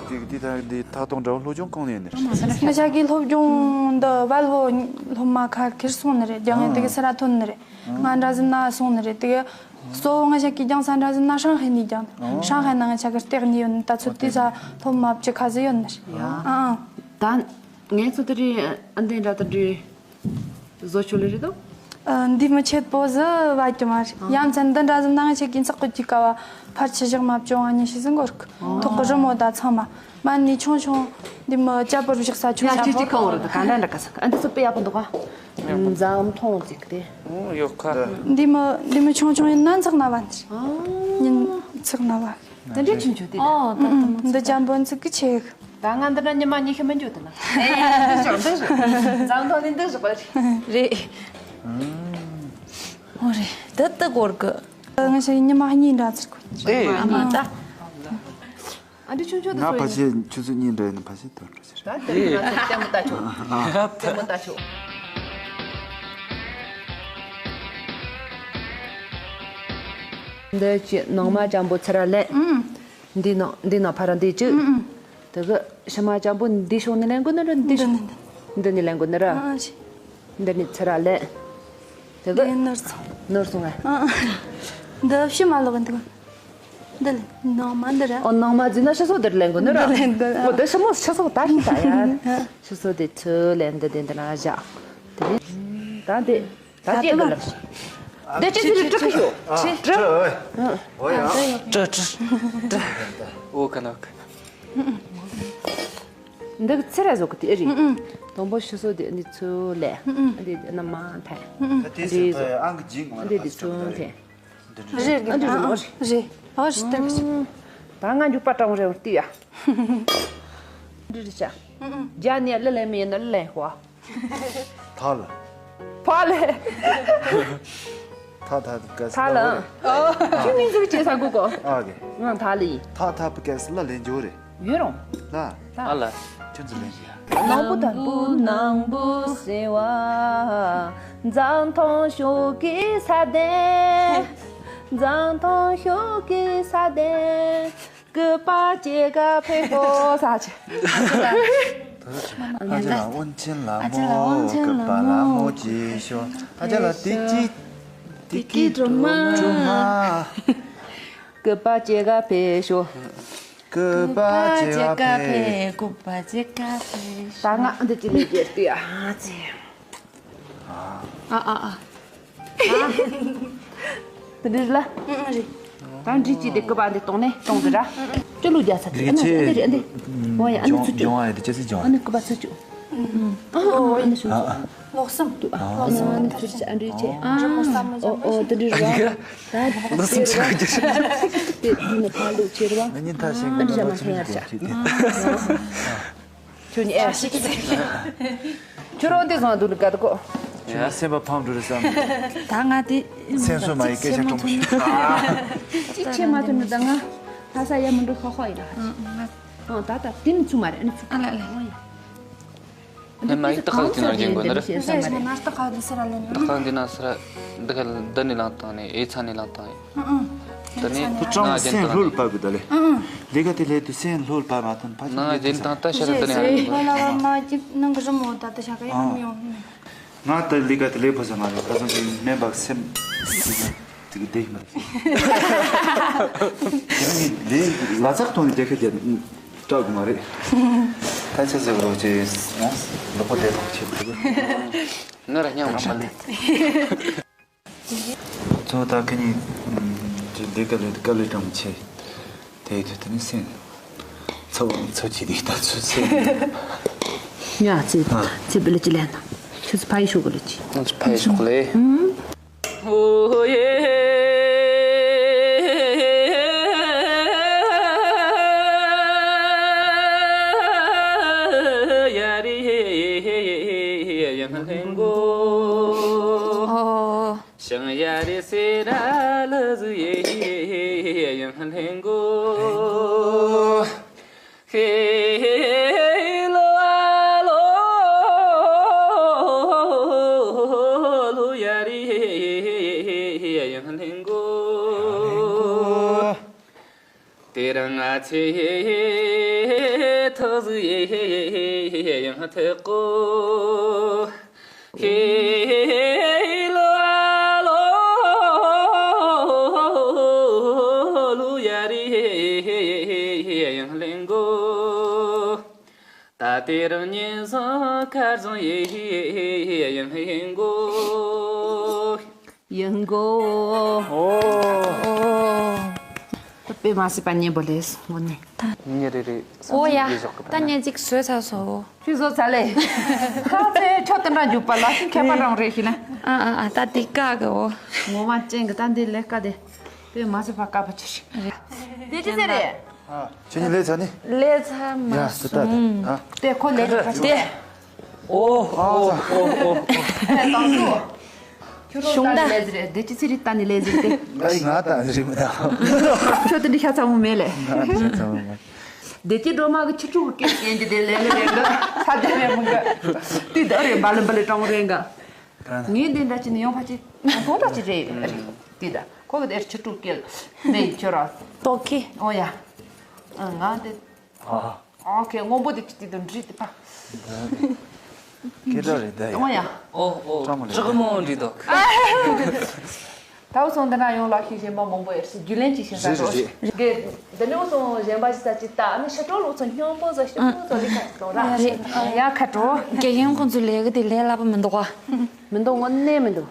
དེ་དེ་ད་འདི་ཐག་གཏོང་འདྲ་བོ་སློབ་སྦྱོང་གང་ནས་ཡིན་ནི་རེད། ང་ཅག་གི་སློབ་སྦྱོང་འདི་ཝལ་བོ་སློབ་མ་ཁ་ཁེར་སོང་ནི་རེད། རྒྱ་ངན་དེ་གི་སི་ར་ཐོན་ནི་རེད། ང་འདྲ་ཟིན་ན་སོང་ནི་རེད། དེ་གི་གཙོ་བོ་ང་ཅག་གི་རྒྱང་ས་འདྲ་ཟིན་ན་ཧྲང་ཧའེ་ནས་རྒྱང་། ཧྲང་ཧའེ་ན་ང་ཅག་གི་ལྟེ་གནས་ཡོད་ནི། ད་ཚོད་དེ་ས་སློབ་མ་བཅུ་ཁ་ཟིག་ཡོད་ནི་རེད། ཨང་། ད་ངས་ཚོ་དེ་རིང་ཨ་འདི་འདྲ་དང་འདྲི། བཟོ་ཆོག་ལེ་རེད་དོ། ཨ། འདི་མི་ཆེད་པོ་ཟི་བ་ཀྱི་མ་རེད། ཡང་ཚན་འདི་འདྲ་ཟི་ནང་ཆེ་གིན་ཚགས་ཀྱི་ཀ་བ་ཕར་ཆི་བཞག་མ་བཅོ་ང་ཉི་ཤི་ཟི་འགོར་གི། ཐོག་གི་རི་མོ་ད་ཚང་མ་མ་ནི་ཆུང་ཆུང་འདི་མི་ཅ་པོར་བཞག་ས་ཆུང་ཡ་ཆུང་ཅི་ཅི་གང་བོ་རེད། ག་འདྲ་འདྲ་ག་ས་ཨ་འདི་ཚོ་དཔེ་ཡག་པོ་འདུག་ག་འཛམ་ཐོང་ཅིག་དེ། ཡོད་ཁ། འདི་མི་འདི་མི་ཆུང་ཆུང་ཡིན་ན་ཚགས་ན་བ་འདི་ཉིན་ཚགས་ན་བ། དེ་འདྲའི་ཆུང་ཆུང་དེ། ཨོ་ད་ད་མ་འདི་ཅམ་པོ་འཚིག་གི་ཆེ་གི། ད་ང་འདི་འདྲ་ཉི་མ་ཉི་ཤུ་མི་འགྱོ་དེ་ན། ཨེ་འདི་ཞོག་འདི་ཞོག་འཛམ་ཐང་ནི་འདི་ཞོག་པ་རེད། རེད། ཨོ་རེད། ད་ད་གོར་གི། ང་ཞིག་ཉི་མ་གཉིས་འདྲ་ཚིག་གོ། ཨེ། ཨ་མ་ད། ཨ་འདི་ཆུང་ཆུང་དེ་ང་ཚོ་ཕ་ཡིན་ཆེ་ཆུ་ཚོད་གཉིས་འདྲ་ཡིན་ན་ཕ་ཡིན་དོན་འགྲོ་ཆེ་རེད། ད་དེ་ང་ཚོ་ལྟད་མོ་ལྟ་ཆོག་ལྟད་མོ་ལྟ་ཆོག་འདི་ཅི་ནང་མ་ཅམ་པོ་ཚེ་ར་ལེ། འདི་ནང་འདི་ནང་ཕ་ར་འདི་ཅི། དེ་གི་ཕྱི་མ་ཅམ་པོ་འདི་ཤོག་ནི་ལེན་དགོས་ནི་ར་འདི་ཤོག་འདི་ནི་ལེན་དགོས་ནི་ར། འདི་ནི་ཚེ་ར་ལེ། དེ་གི་ནོར་སོང་། ནོར་སོང་ངས། འདི་ཕྱི་མ་ལོག་འདུག་འདི་ལེན་ནང་མ་འདི་ར། ཨོ་ནང་མ་འཛིན་ན་ཕྱི་སོ་འདིར་ལེན་དགོས་ནི་ར། འདི་ལེན་འདི། ཨོ་འདི་ཕྱི་མོ་ཕྱི་སོ་ད་ཤི་ད་ཡ། ཕྱི་སོ་དེ་ཚུར་ལེན་འདི་དེ་འདི་ན་བཞག་དེ་ནི་ད་འདི། ད་ཅི་གི་ལབ། འདི་ཅི་ཟིག་ཀྲི་ཀི་ཤོ། ཀྲི། ཀྲི། ཀྲི་ཀྲི་ཀྲི། ཨོ་ཁ་ནོག་འདི་གི་ཚེ་ར་བཟོ་གི་དེ་རེད། དང་པོ་ཕྱི་སོ་དེ་འདི་ཚུར་ལེན། འདི་ན་མ་ཐལ། ད་དེ་ཚོ་ད་ཨང་གི་འཇིག་མ་འདི་འདི་ཚུར་ཐལ། རེད་རེད་ཨ་རེད་ཨ་རེད། ཨ་རེད་ད་གི་ད་ང་འཇུག་པ་དྲང་རེད་བརྟི་ཡ། འདི་རེད་ཤག་རྒྱ་ནས་ལི་ལེ་མི་ཡིན་ན་ལི་ལེ་ཧོ། ཐ་ལ། ཕ་ལེ། ཐ་ཐ་ག་ས་ཐ་ལ། ཁྱོད་མིང་ཚིག་ཅེས་ས་གོ་གོ། ཨ་གེ། ང་ཐ་ལ་ཡིན། ཐ་ཐ་པ་ག་ས་ལ་ལེན་འཇོ་རེད། ཡོད་རུང་། ལ། ཨ་ལ། ཁྱོད་ཚོ་ལེན་ཞིག་ཡ། ནང་པོ་དང་པོ་ནང་པོ་ཟེར་བ། འཛམ་ཐང་ཤོག་གི་ས་དེ། འཛམ་ཐང་ཤོག་གི་ས་དེ། སྐུད་པ་ཅེ་ག་ཕེ་ཧོ་ས་ཆེ། ཨ་ཅེ་ལ་དབོན་ཆེན་ལ་མོ་སྐུད་པ་ལ་མོ་ཅེ་ཤོ། ཨ་ཅེ་ལ་ཏི་ཀི་ཏི་ཀི་སྒྲོལ་མ། སྒྲོལ་མ། སྐུད་པ་ཅེ་ག་ཕེ་ཤོ། སྐུད་པ་ཅེ་ག་ཕེ། སྐུད་པ་ཅེ་ག་ཕེ། ད་ང་འདི་ཅི་ལས་རྒྱལ་ཏི་ཨ་ཙི། ཨ་ཨ་ཨ། དེ་འདྲ་ལ། ཨ་རེད། ད་འདྲི་ཅི་དེ་སྐུད་པ་འདི་གཏོང་ནས་གཏོང་དེ་ར། ཅི་ལུ་རྒྱ་ཚ་དེ་ཨ་ན་འདི་རེད་འདི། ཨོ་ཡ་ཨ་ནི་ཚུ་ཅུ། ཨ་ནི་སྐུད་པ་ཚུ་ཅུ། ཨ་ཨ་ཨ་ནི་ཚུ་ཅུ། ལོག་སམ། ཨ་ཨ་ཨ་ནི་ཚུ་ཅུ་ཨ་འདྲི་ཅི། ཨ་ཨོ་ཨོ་དེ་འདྲ་ར། ད་འདི་ཚུ་ཅུ་ག་རྒྱུ། དེ་འདི་ནི་ཕ་ལུ་ཆེ་ར། ང་ཉིན་ཐ་ཤེས་ཨ་འདྲི་ར་མ་ཤེས་ཡ་ར། ཁྱོད་ནི་ཨེ་ཤི་ཀི་ཟེར། ཁྱོད་རང་དེ་བཟང་འདུག་ལ་དགའ་འདུག་གོ། ཁྱོད་ནི་སེམས་པ་ཕམ་འགྲོ་རེད་བསམ། ད་ང་དེ་སེམས་གསོ་མ་ཡི་སྐད་ཆ་གྲོང་ཤིག་ཅི་ཆེ་མ་ཐོན་ནི་ད་ང་ལྷ་ས་ཡ་མི་འགྲོ་ཧོ་ཧོ་ཡིན་ལ། ཨང་ད་ད་དེ་ནི་ཚུ་མ་རེད་ཨ་ནི་ཚུ་ཨ་ལ་ལ། ཨང་ཡ། ཧེ་མ་ཡིག་ཏག་ཏག་དེ་ནང་རྒྱན་དགོས་ནི་རེད། ཞེས་ཟེར་མ་རེད། ཏག་ཏག་འདི་སེ་ར་ལེན་ཏག་ཏག་འདི་ན་སེ་ར་འདི་ག་འདི་ནས་ལངས་བཏང་ནས་ཨེ་ཚ་ནས་ལངས་བཏང་ཡིན། ཨང་ཨང་། ད་ནི་ཁོ་ཅང་སེམས་ལྷོད་ལ་བབས་དགོས་ད་ལེ། ཨང་ཨང་། ལས་ཀ་དེ་ལས་དུ་སེམས་ལྷོད་ལ་བབས་མ་ཐོན་ཕ་ཆེ་ནང་རྒྱན་དང་ད་ཤ་ར་ད་ནས་ཨ་ཡིན་ལྷོད་ལ་བབས་མ་ཅི་ནང་གི་རི་མོ་ད་ད་ཤ་ཀ་ཡིན་ཡོང་། ང་ད་ལས་ཀ་དེ་ལས་ཕོ་ས་མ་རེད་ཁ་སང་གི་སྨན་པ་སེམས་དེ་གི་བདེ་མ་རེད། དེ་རིང་ལས་ལ་ཚགས་ཐོན་ནས་དེ་ཁ་རྒྱབ། སྐྲག་གི་མ་རེད། ད་ཆ་ཟེར་རོགས་ཅེས་ལོག་པ་བསྡད་རོགས་བྱེད་དགོས། ང་ར་སྙིང་མ་ཧྲ་ལེ། ཚོ་ད་ཁ་ཉིན་ཅི་འདི་དཀའ་ལས་དཀའ་ལས་དྲང་ཆེ། དེ་དུས་དེ་ནི་སེམས་ཚ་བ་ཚ་ཆེ་དེ་ད་ཚོད་སེམས། ཉ་ཚེ་ཚེ་བི་ལ་ཅི་ལན་ན་ཁྱོད་ཚོ་ཕ་ཡི་ཤོག་གི་ལ་ཅི། ཁྱོད་ཚོ་ཕ་ཡི་ཤོག་གི་ལ། དེ་རིང་ང་ཚོས་ཐུགས་གཟིགས་ཡང་ཐུགས་དགོས། ཧེ་ལོ་ཨ་ལོ་ལུ་ཡ་རེ་ཡང་ལེན་དགོས། ད་དེ་རིང་ཉིན་བཟང་ཁ་བཟང་ཡེ་ཡང་ཡིན་དགོས། ཡིན་དགོས། ཨོ། དཔེ་མ་སྲིད་པ་སྙན་པོ་ལས་དངོས་གནས། ཉིན་རེ་རེ་ཨོ་ཡ། ད་ཉིན་གཅིག་བཟོས་ཚར་སོང་། ཁྱོད་བཟོས་ཚར་ལེ། ཁ་ཚེ་ཁྱོད་དེ་འདྲ་འཇུག་པ་ལ་ཁྱད་པར་རང་རེད་ཤི་ན། ཨ་ཨ་ཨ། ད་འདི་ཀ་གི་འོ། ངོ་མ་ཅན་གི་ད་འདི་ལས་ཀ་དེ། དཔེ་མ་སྲིད་པ་དཀའ་པོ་ཆེ་ཞིག་རེད། དེ་ཅི་ཟེར་རེད། ཁྱེད་གཉིས་ལས་ཚར་ནི། ལས་ཚར་མ་ཡ་སི་ཏ་སོང་། ཨ། དེ་ཁོ་ལས་ཀ་ཁ་ཤས། དེ། ཨོ་ཨོ་ཨོ་ཨོ། དང་ཚོ། ཁྱོད་རང་ད་ནི་ལས་ཟེར་རེད། དེ་ཅི་ཚེ་རིང་ད་ནི་ལས་ཟེར་དེ། ཨ་ཡི་ང་ད་རི་མི་ད། ཁྱོད་དེ་འདྲ་ཤ་ཚ་མོ་མེད་ལེ། ང་ཤ་ཚ་མོ་མེད། དེ་ཅི་སྒྲོལ་མ་གི་ཁྱི་ཕྲུག་གི་སྐད་ཡིན་གྱི་དེ་ལས་ལས་རེད་གི། ས་དེ་རེད་མོ་གི། དེ་ད་རེད་འབའ་ལི་འབའ་ལི་སྤྲང་བོ་རེད་གི། ད་ངས་འདི་འདྲ་ཅི་ནི་ཡོང་ཕ་ཅི་ཐོང་འདྲ་ཅི་རེད། དེ་ད་ཁོ་གི་དེར་ཁྱི་ཕྲུག་སྐད་མེད་ཁྱོད་ར། ཏོག་གི། ཨོ་ཡ། ཨ་ང་དེ། ཨ། ཨོ་ཁེ་སྔོན་པོ་དེ་ཅི་དེ་དུ་འདྲི་དེ་ཕ། སྐད་གྲགས་རེད་ད་ཡ། ཨོ་ཡ། ཨོ་ཨོ། ཀྲག་མོ་འདྲི་དོ། ད་བུ་སོང་འདི་ན་ཡོང་ལ་ཤི་གཞན་པ་མང་པོ་ཡར་སི་རྒྱུས་ལེན་ཅིག་བྱེད་ས་རེད་རོ། རེད་རེད། གེ་འདི་ནི་བུ་སོང་གཞན་པ་ཞིག་ས་ཅིག་ད་ནི་ཤ་ཀྲོ་ལོ་ཚོ་སྙོམས་པོ་ཟ་སྙོམས་པོ་ཟ་ལི་ཁ་ཅིག་སོང་ར། རེད། ཡ་ཁ་ཀྲོ། རྒྱལ་ཡོངས་ཁོང་ཚོའི་ལས་ཀ་དེ་ལས་སླ་པོ་མི་འདུག་ག་མི་འདུག་དངོས་གནས་མི་འདུག་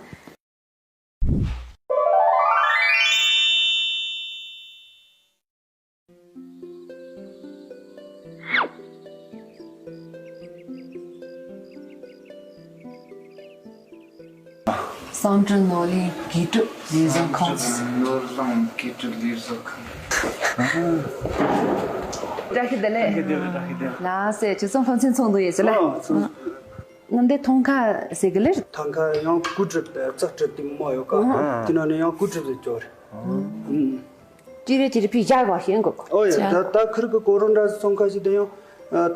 བསམ་གྲུབ་ནོར་གླིང་དགེ་སྒྲུབ་ལས་བཟོ་ཁང་། བསམ་གྲུབ་ནོར་གླིང་དགེ་སྒྲུབ་ལས་བཟོ་ཁང་། བཀྲ་ཤིས་བདེ་ལེགས། བཀྲ་ཤིས་བདེ་ལེགས། ལགས་སེ། ཁྱེད་ཚོ་སློབ་ཚན་ཚོགས་འདུ་ཡིན་ཟེར་ལ། ཨོ་ཚོགས། ང་འདི་ཐང་ཀ་ཟེར་གི་ལེ། ཐང་ཀ་ཡང་ཀུ་ཀྲི་རྩག་ཀྲི་དེ་མོ་ཡོད་ཀ་ཨ། དེ་ནང་ནས་ཡང་ཀུ་ཀྲི་ཟེར་ཅོ་རེད། ཨུམ། ཅི་རེད་ཅི་རེད་ཕི་ཞག་བ་ཤེས་གོ་གོ་ཨོ་ཡ། ད་ད་ཁིར་གི་གོ་རོ་འདྲ་སོང་ཁ་ཞིག་དེ་ཡང་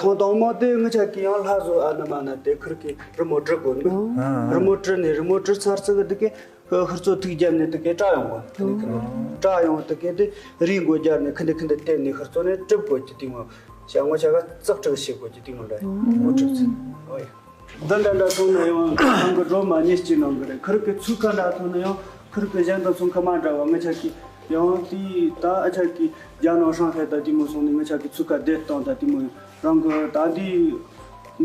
ཐང་དང་མོ་དེ་ངི་ཆ་གི་ཡང་ལྷ་བཟོ་ཨ་ན་མ་ན་དེ་ཁིར་གི་རི་མོ་བྲི་དགོས་ནི། རི་མོ་བྲི་ནི་རི་མོ་བྲི་ཚར་ཚིག་གི་དེ་གི་ཧུར་ཚོ་ཐུག་རྒྱབ་ནས་དེ་གི་བཀྲ་ཡོང་གོ་ནི། བཀྲ་ཡོང་དེ་གི་དེ་རི་མགོ་རྒྱབ་ནས་ཁི་འདི་ཁི་འདི་བལྟས་ནས་ཧུར་ཚོ་ནས་གྲུབ་དགོས་ཀྱི་དེ་མོ་ཞག་ངོ་ཆ་ག་རྩག་རྩག་བྱེད་དགོས་ཀྱི་དེ་མོ་འདྲ་ཡོང་གྲུབ་ཚིག་ཨོ་ཡ། འདི་འདྲ་འདྲ་སོང་ན་ཡང་ཁང་གི་སྒྲོལ་མ་ཉིད་ཅིག་ནང་གི་རེད། ཁིར་གི་ཚུགས་ཁ་འདྲ་ཐོན་ན་ཡང་ཁིར་གི་གཞན་དང་ཚུགས་ཁ་མ་འདྲ་བ་ངི་ཆ་གི་ཡང་དེ་ད་ཨ་ཆ་གི་རྒྱ་ནང་ཧྲང་ཧའེ་ད་དེ་མོ་སོང་ནས་ངི་ཆ་གི་ཚུགས་ཁ་བསྡད་བཏང་ད་དེ་མོ་རང་གི་ད་འདི་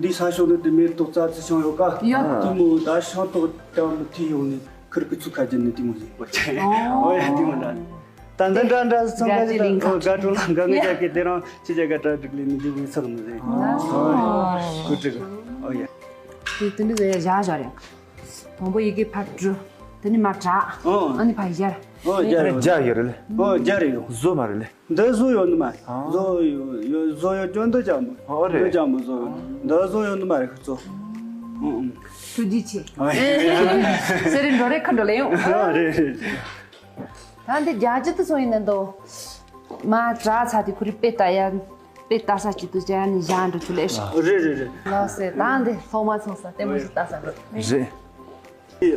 འདི་ས་ཕྱོགས་འདི་དེ་མེ་ཏོག་རྩྭ་རྩི་ཤིང་ཡོད་ཀ་ཡ། དེ་མོ་ད་ཤིང་ཏོག་དེ་མོ་དེ་ཡོང་ནས་ཁིར་གི་ཚུགས་ཁ་བརྒྱུད་ནས་དེ་མོ་ཟིག་ཨོ་ཡ་དེ་མོ་འདྲ། ད་འདི་འདྲ་འདྲ་སོང་ཁ་ཅིག་ད་དགའ་སྤྲོ་ལ་འགའ་ངི་ཆ་གི་དེ་རང་ཅི་ཆ་ག་གྲ་སྒྲིག་ལས་ནི་འདི་མོ་ཚགས་ནི་ཟིག་ཨོ་ཡ། ཀུ་ཀྲི་ཨོ་ཡ། དེ་དེ་འདྲ་ཟེར་ཡ་བཞག་བཞག་རེད། དང་པོ་ཡི་གེ་ཕར་བྲི། དེ་ནི་མར་བྲག་ཨོ། ཨ་ནི་ཕར་ཡར། ཨོ་རྒྱ་རེད། རྒྱ་ཡོད་རེད་ལེ། ཨོ་རྒྱ་རེད་ཡོད། བཟོ་མ་རེད་ལེ། འདི་བཟོ་ཡོད་ནི་མ། ཨ། བཟོ་ཡོད་ཡོད་བཟོ་ཡོད་ཀྱང་འདི་ཅག་མོ། ཨོ་རེད། འདི་ཅག་མོ་བཟོ་ཡོད། འདི་བཟོ་ཡོད་ནི་མ་རེད་ཁོ་ཚོ། ཨོ་ཨོ། ཐུགས་རྗེ་ཆེ། ཨོ་རེད། ཟེར་རེད་འགྲོ་རེད་ཁ་འགྲོ་ལེ་ཡོང་། ཨོ་རེད་རེད། ད་འདི་རྒྱ་ཇི་ཏུ་སོང་ཡིན་ནི་འདུག་མ་དྲག་ཚ་དེ་ཁོ་རི་དཔེ་ལྟ་ཡ། དཔེ་ལྟ་ས་ཅི་ཏུ་ཅན་ནི་ཞང་འགྲོ་ཆུ་ལེ་ཤ། རེད་རེད་རེད། ལགས་སེ་ད་འདི་སློབ་མ་ཚོང་ས་ལྟད་མོ་ཞིག་ལྟ་ས་འགྲོ། རེད། ལྷ་གི་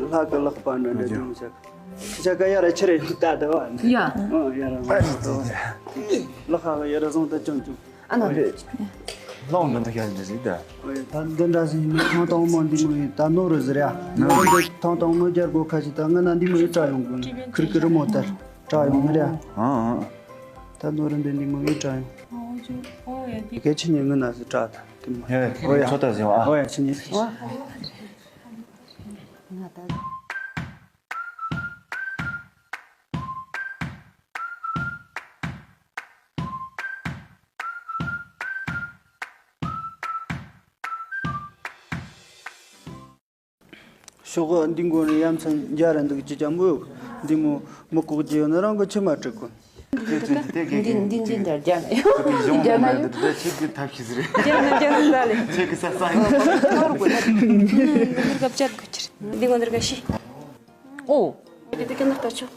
ལག་པ་འདྲ་འདྲ་དེ་མོ་ཆག་ཁྱི་ཆ་ཀ་ཡ་ར་ཆི་རེ་ཡོང་ལྟ་དེ་བ། ཡ། ཨོ་ཡ་ར་མ་ལག་ཁ་ག་ཡ་ར་བཟུང་ད་ཅུང་ཅུང་། ཨ་ན་རེད། ལོང་མི་འདུག་ཡ་འདི་རེད་ད། ཨོ་ཡ་ད་འདི་འདྲ་ཟིན་ཡིན་ན་ཐང་དང་མོ་འདི་མོ་ཡིན་ད་ནོ་རུ་ཟེར་ཡ། ནོ་རུ་འདི་ཐང་དང་མོ་རྒྱལ་སྒོ་ཁ་ཅིག་ད་ང་ན་འདི་མོ་ཡིན་བཀྲ་ཡོང་དགོས་ཁིར་ཁིར་རི་མོ་ལྟར་བཀྲ་ཡོང་ནི་རེད། ཨ་ཨ། ད་ནོ་རུ་འདི་འདི་མོ་ཡིན་བཀྲ་ཡོང་། ཨོ་ཡ་འདི་གལ་ཆེ་ཉེ་ང་ན་ཟེར་བཀྲ་ད་འདི་མོ། ཡ་ཡ་ཚོ་ད་ཟེར་བ་ཨ། ཨོ་ཡ་ཆེ་ཉེ། ང་ད། ཤོག་ག་འདི་མགོ་ནས་ཡ་མཚན་རྒྱ་ར་འདུག་ཅི་ཅམ་བོ། འདི་མོ་མི་ལྐོག་ཅི་ཡོད་ན་རང་གི་ཆི་མ་སྤྲད་གོ། དེ་ཚོ་འདི་དེ་གས་འདི་འདི་འདི་འདི་རྒྱ་ན་ཡོད། གཞུང་རྒྱ་ན་ཡོད། འདི་ཆེ་གི་ཐབས་ཤེས་རེད། རྒྱ་ན་རྒྱ་ན་ལ་ལེ། ཆེ་གི་ས་ས་ཡོད། འདི་ག་བཅད་གོ་ཅི་རེད། འདི་མགོ་འདིར་ག་ཤི། ཨོ། འདི་དེ་ག་ན་ལྟ་ཆོག་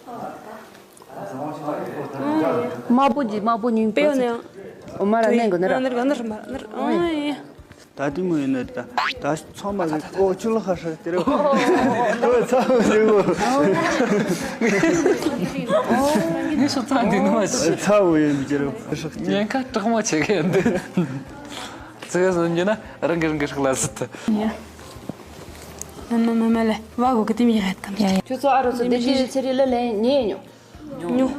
དམར་པོ་ཅི་དམར་པོ་ཉུང་པོ་པེའོ་ནས། ཨོ་མ་ར་ནས་གོ་ན་ར། ནར་ག་ནར་མ་ནར་ཨོ་ཡ། ད་དེ་མོ་ཡིན་ན་ད་ད་ཚང་མ་གི་ཨོ་ཆུ་ལ་ཁ་ཧྲ་དེ་རེད། ཨོ་ཚ་བོ་ཞིག་གོ། ངས་སོ་ཚ་འདི་ནོ་ཞིག་ཚ་བོ་ཡིན་གྱི་རེད། ཉེན་ཁ་དྲག་མོ་བྱེད་གི་ཡོད་འདི། ཙི་གེ་སོང་རྒྱུ་ན་རང་གི་རང་གི་ཧྲག་ལ་ཟིད་དུ། མ་མ་མ་ལེ་བ་གོ་གི་དེ་མི་ཡ་ཡ་ད། ཁྱོད་ཚོ་ཨ་རོ་ཚོ་བདེ་སྐྱིད་ཚེ་རིང་ལ་ལན་ཉེ་ཉོ། ཉོ།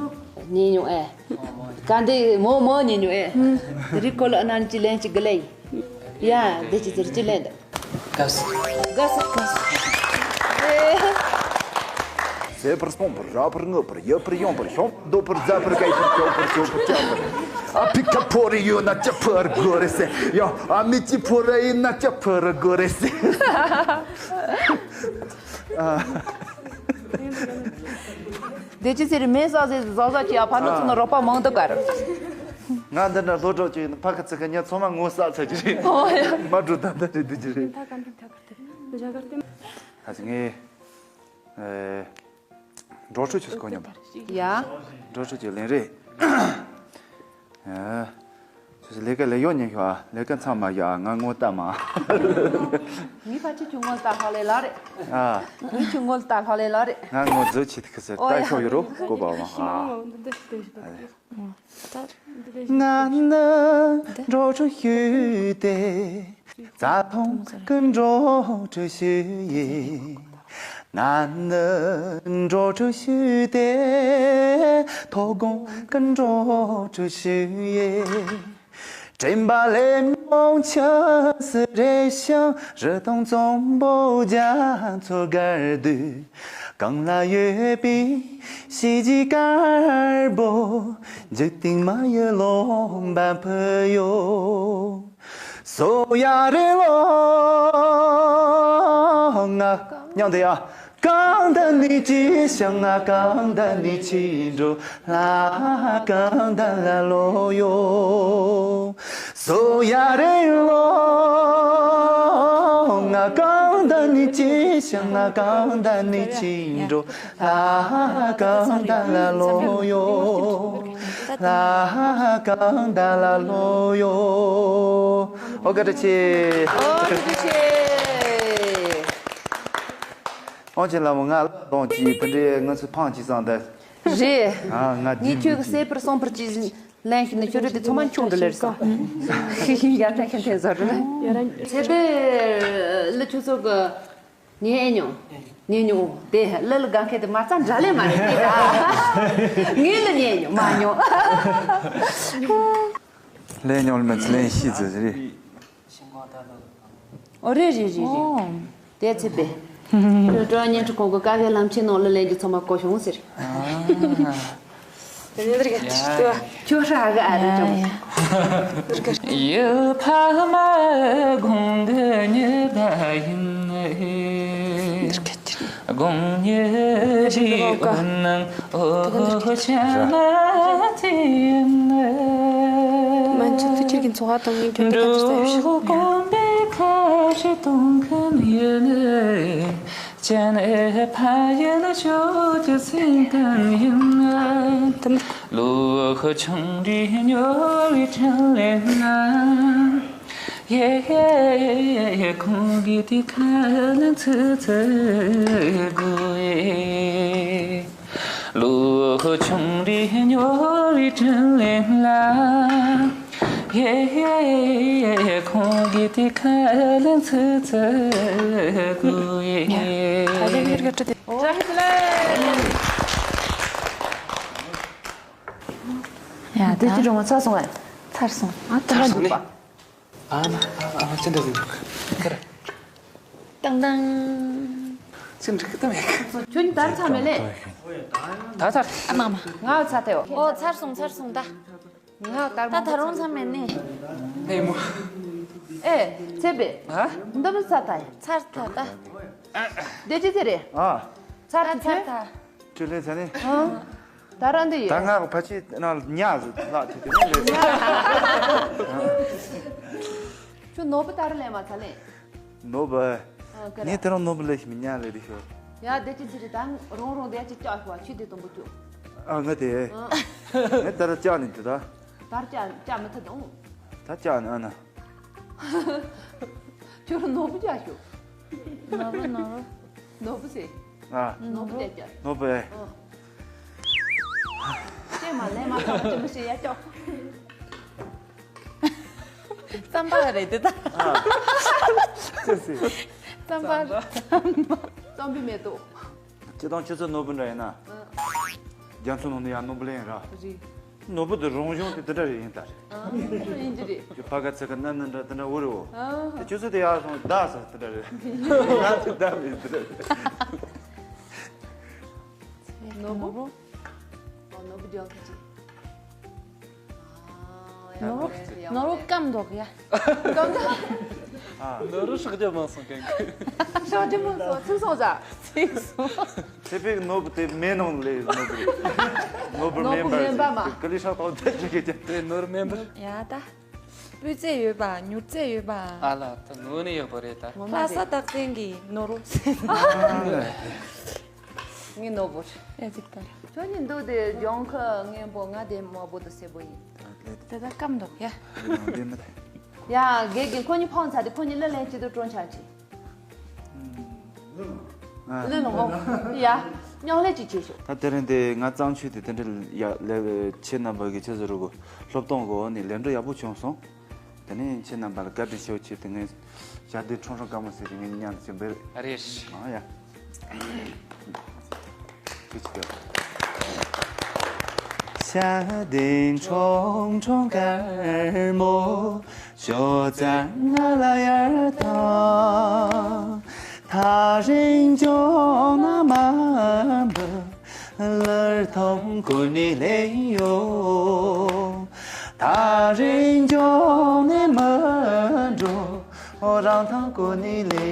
ཉེ་ཉོ་ཨེ། ག་འདི་མོ་མོ་ཉེ་ཉོ་ཨེ། རི་ཀོ་ལ་ཨ་ན་ཅི་ལན་ཅི་གི་ལེ། ཡ་བདེ་སྐྱིད་ཚེ་རིང་ཅི་ལན་ད། དགའ་སོ། དགའ་སོ་དགའ་སོ། ཟད་པར་སྤོང་བར་རག་པར་ངུ་བར་ཡོད་པར་ཡོང་བར་ཤོང་འདོད་པར་མཛའ་བར་སྐྱིད་པར་སྐྱོ་བར་སྐྱོ་བར་སྐྱོ་བར། ཨ་ཕི་ཁ་ཕོ་རེ་ཡོད་ན་ཅི་ཕོ་རེ་དགོས་རེད་ཟེར། ཡ་ཨ་མི་ཅི་ཕོ་རེ་ཡིན་ན་ཅི་ཕོ་རེ་དགོས་རེད་ཟེར། བདེ་སྐྱིད་ཚེ་རིང་མེ་ས་ཟེ་ཟ་ཟ་ཅི་ཡ་ཕ་ནུ་ཚོ་ན་རོགས་པ་མང་དུ་གར། ང་འདི་འདྲ་སློབ་གྲོགས་ཅིག་ཡིན་ཕ་ཁ་ཚི་ཁ་ཉ་ཚང་མ་ངོ་ས་ཚ་ཅི་རེད། ཨོ་ཡ། མ་འགྲོ་ད་ད་རེད་འདི་ཅི་རེད། ད་ག་འདི་ད་ག་དེ་རེད། ད་ཅི་ངས་ཨེ། འགྲོ་ཁྲོད་ཆུ་སྐོ་ཉམས། ཡ། འགྲོ་ཁྲོད་ཀྱི་ལན་རེད། ཡ། ཆུ་ལས་ཀ་ལས་ཡོང་ཉན་ཤོག་ཨ། ལས་ཀ་མཚམས་མ་བཞག་ང་ངོ་ལྟ་མ། ངའི་ཕ་ཆུ་ཆུ་ངོ་ལྟ་ལྷག་ལས་ལ་རེད། ཨ། ངའི་ཆུ་ངོ་ལྟ་ལྷག་ལས་ལ་རེད། ང་ངོ་འཛུལ་ཆེད་ཁི་སེ་ལྟ་ཤོག་ཡོད་རོ་གོ་པ་བ་ཨ། ང་ནི་འགྲོ་ཁྲོད་ཞུས་ཏེ། རྩྭ་ཐང་གི་འགྲོ་གྲོན་ཞུ་ཡི། ང་ནི་འགྲོ་གྲོན་ཞུས་ཏེ། མཐོ་སྒང་གི་འགྲོ་གྲོན་ཞུ་ཡི། དྲན་པ་ལས་མང་ཆ་སི་རེ་ཞང་རི་དང་གཙང་པོ་རྒྱ་མཚོ་སྒར་དུས། གང་ལ་ཡོད་པའི་གཤིས་ཀྱི་དཀར་པོ། འཇིག་རྟེན་མ་ཡི་ལོ་འབབ་ཕུལ་ཡོད། སོ་ཡ་རེ་ལོ་ང་མཉམ་དུ་ཡ། གང་ད་ནི་ཅི་ཤང་ང་གང་ད་ནི་ཅི་འགྲོ་ལ་གང་ད་ལ་ལོ་ཡོ། སོ་ཡ་རེ་ལོ་ང་གང་ད་ནི་ཅི་ཤང་ང་གང་ད་ནི་ཅི་འགྲོ། ལ་གང་ད་ལ་ལོ་ཡོ། ལ་གང་ད་ལ་ལོ་ཡོ། ཨོ་བཀའ་དྲིན་ཆེ། ཨོ་བཀའ་དྲིན་ཆེ། ཨོ་ཅེ་ལ་མོ་ང་ལ་གདོང་གཅིག་དེ་འདྲའི་ང་ཚོ་ཕང་གཅིག་བསམ་ད། རེད། ཨ་ང་ངས་ཁྱོད་ཀྱི་གསལ་པོར་གསུངས་པར་གྱིས་ལན་ཞིག་ནས་ཁྱོད་རེད་དེ་ཚང་མ་ཁྱུང་འདྲ་ལེར་སོང་། ཡ་ད་ཁྱེད་ཐེན་ཟ་རུ་ལ། ཚེ་འཕེལ་ལ་ཁྱོད་ཚོ་གི་ཉན་མྱོང་། ཉན་མྱོང་། དེ་ལ་ལ་དགའ་མཁན་དེ་མ་རྩ་འདྲ་ལེ་མ་རེད་དེ་ད། ངས་ལ་ཉན་མྱོང་མ་མྱོང་། ལན་མྱོང་ལ་མ་ཚི་ལན་ཤི་ཙི་ཙི་རེད། ཨོ་རེད་རེད་རེད་རེད། དེ་ཚེ་པས། ཀྲོ་ཀྲོ་བརྙན་འཕྲིན་ཁང་གི་ཀ་ཁའི་ལམ་ཆེན་ནང་ལ་ལེན་རྒྱུ་ཚང་མ་གོ་བྱུང་ཟེར། དེ་ནས་རེད་ཀྱི་ཁྱོད་ཧྲ་གི་ཨ་རེད་ཀྱང་། ཡུལ་ཕ་མ་དགོང་གི་ཉི་ཟླ་ཡིན། དགོང་ཉི་ཟླའི་འོད་སྣང་འོ་ཆ་མ་དེ་ཡིན། མན་ཆད་དུ་ཁྱེད་ཀྱི་འཚོ་བ་དང་ངའི་འགྱུར་ལྡོག་ཐམས་ཅད་ལྟ་ཞིབ་ཞུ། དགོན་པའི་ཁ་ཧྲི་གཏོང་མཁན་ཡིན། སྤྱན་ཕ་ཡུལ་ཕྱོགས་ཀྱི་སེམས་ཁམས་ཡིན། དམ། ལོ་ཆུང་འདྲིས་སྨྱོ་བའི་དྲིན་ལན་ལ། ཡེ་ཡེ་ཁོང་གིས་དེ་ཁ་ལ་ཚིག་ཚིག་དགོས། ལོ་ཆུང་འདྲིས་སྨྱོ་བའི་དྲིན་ལན་ལ། ཡེ་ཡེ་ཁོང་གིས་དེ་ཁ་ལ་ཚིག་ཚིག་དགོས། ད་དེ་མིར་ག་ཁྲི་དེ། ཨོ། ཡ་དེ་ཅི་རུང་ཚར་སོང་ངས། ཚར་སོང་། ཨ་ད་ཚར་སོང་ནི། ཨ་མ་ཨ་ཨ་ཅི་འདྲ་ཟིན་འདུག་ཁར། ཏང་ཏང་། ཅི་འདྲ་གི་ཏང་ཡ། ཁྱོད་ནི་དར་ཚར་མེད་ལེ། ད་ཚར། ཨ་མ་མ། ང་ཚར་ཏེ་ཡོ། ཨོ་ཚར་སོང་ཚར་སོང་ད། ང་དར་ད་མ་ད་རུང་ཚར་མེད་ནི། ཨེ་མོ། ཨེ་ཚེ་པེ། ཧ། འདི་མི་ཚར་ད་ཡ། ཚར་ད་ད། དེ་ཅི་ཚེ་རེད། ཨ། ཚར་ད་ཚར་ད། ཁྱོད་ལེ་ཚ་ནི། ཨ། ད་རང་འདི་ཡོད། ད་ང་གི་ཕ་ཆེ་ནང་ལ་ཉག་ཟིག་ལག་ཐེ་ཐེ་ནི་ལེ། ཁྱོད་ནོར་བུ་ད་རུང་ལེན་མ་ཚར་ལེ། ནོར་བུ། ཨ་ཀ་ར། ངས་དེ་རིང་ནོར་བུ་ལེ་ཞིག་མི་ཉག་ལེ་རི་ཤོ། ཡ་དེ་ཅི་ཚེ་རེད་ད་རང་རང་དེ་ཅི་ལྕགས་ཤོག་ཆུ་དེ་དང་པོ་ཅོ། ཨ་ང་དེ། ཨ། ངས་ད་ར་ལྕགས་ནི་དེ་ད། ད་ར་ལྕགས་ལྕགས་མི་ཐུབ་དང་། ད་ལྕགས་ནི་ཨ་ན། ཁྱོད་རང་ནོར་བུ་རྒྱག་ཤོག་ནོར་བུ་ནོར་བུ། ནོར་བུ་ཟེར། ཨ། ནོར་བུ་ལས་རྒྱག་ནོར་བུ་ཨེ། ཨ། ཅེས་མ་ལས་མ་ཐག་ཅེས་མི་ཤེས་ཡ་ཅོག་རྩམ་པ་རེད་དེ་ད། ཨ། ཅེས་སི། རྩམ་པ། རྩམ་པའི་མེ་ཏོག་སྤྱིར་བཏང་ཁྱོད་ཚོ་ནོར་བུ་འདྲ་ཡིན་ན། ཨ། རྒྱ་མཚོ་ནང་དུ་ཡང་ནོར་བུ་ལེན་ར། རེད། ནོར་བུ་དེ་རང་བྱུང་དེ་དེ་འདྲ་རེད་ཡིན་ད་རེད། ཨ། ཡིན་གྱི་རེད། ཁྱོད་ཕ་ག་ཚེ་ག་ན་ན་འདྲ་དེ་འདྲ་འུ་རེད་འོ། ཨ། དེ་ཁྱོད་ཚོ་དེ་ཡག་སོང་བདག་ས་དེ་འདྲ་རེད། ང་ཚོ་བདག་མེད་དེ་འདྲ་རེད། ནོར་བུ། ཨོ་ནོར་བུ་རྒྱག་ཁ་ཅིག་ནོར་བུ་ནོར་བུ་སྐམ་མདོག་ཡ། སྐམ་མདོག་ནོར་བུ་ཧྲག་རྒྱ་མང་སོང་གན་གི་ཧྲག་རྒྱ་མང་སོང་ཚིག་སོང་ཟ། ཚིག་སོང་། ཚེ་ཕེག་ནོར་བུ་དེ་མེ་ནང་ལས་ནོར་བུ་རེད། ནོར་བུ་ནོར་བུ་སྨན་པ་སྨན་པ་མ། ཀ་ལི་ཧྲག་ཏོག་ད་ཅིག་གི་ཅན། དེ་ནོར་སྨན་པ། ཡ་ད། སྤུས་ཚད་ཡོད་པ་མྱུར་ཚད་ཡོད་པ། ཨ་ལ་ད་ནོར་ནི་ཡག་པོ་རེད་ད། ངོ་མ་ལྷ་ས་རེད། རྟགས་ཅན་གྱི་ནོར་བུ། ངའི་ནོར་བུ། ཨེ་ཅིག་ལྟར། ཁྱོད་ཉིད་འདུག་དེ་ལྗོངས་ཁ་སྔོན་པོ་ང་དེ་དམར་པོ་དང་སེར་པོ་ཡིན། དེ་ད་སྐམ་འདུག་ཡ། ཡ་དགེ་རྒན་ཁོ་གཉིས་ཕོངས་ཚར་དེ་ཁོ་གཉིས་གླུ་ལེན་བྱེད་དུ་ཀྲོང་ཆ་ཆེ། གླུ་ལོངས་ཡ། མཉམ་ལས་ཅིག་བྱེད་ཤོག་ད་དེ་རིང་དེ་ང་གཙང་ཆུ་དེ་དེ་འདྲ་ཡ་ལས་ཁྱེད་རྣམ་པ་གི་ཆེད་ཟེར་རུ་གོ་སློབ་སྟོན་གོ་ནི་ལས་འགྲོ་ཡག་པོ་བྱུང་སོང་། དེ་ནས་ཁྱེད་རྣམ་པ་ལ་བཀའ་དྲིན་ཆེ་བ་ཆེ་དེ་ངས་ཞག་དེ་ཁྲུང་ཁྲུང་དཀར་མོ་ཟེར་དེ་ངས་མཉམ་དུ་བྱེད་འབེར། ཨ་རེད། ཨ་ཡ། ཁྱེད་ཆེ་བ། ཞག་དེ་ཁྲུང་ཁྲུང་དཀར་མོ་ཞོ་ཙང་ང་ལ་ཡར་ཐང་། ཐག་རིང་ཅོག་ན་མ་འབུ། ལར་ཐོང་ཀུ་ནི་ལེ་ཡོ། ད་རིང་ཇོ་ནི་མི་འགྲོ། རང་ཐང་ཀུ་ནི་ལེ་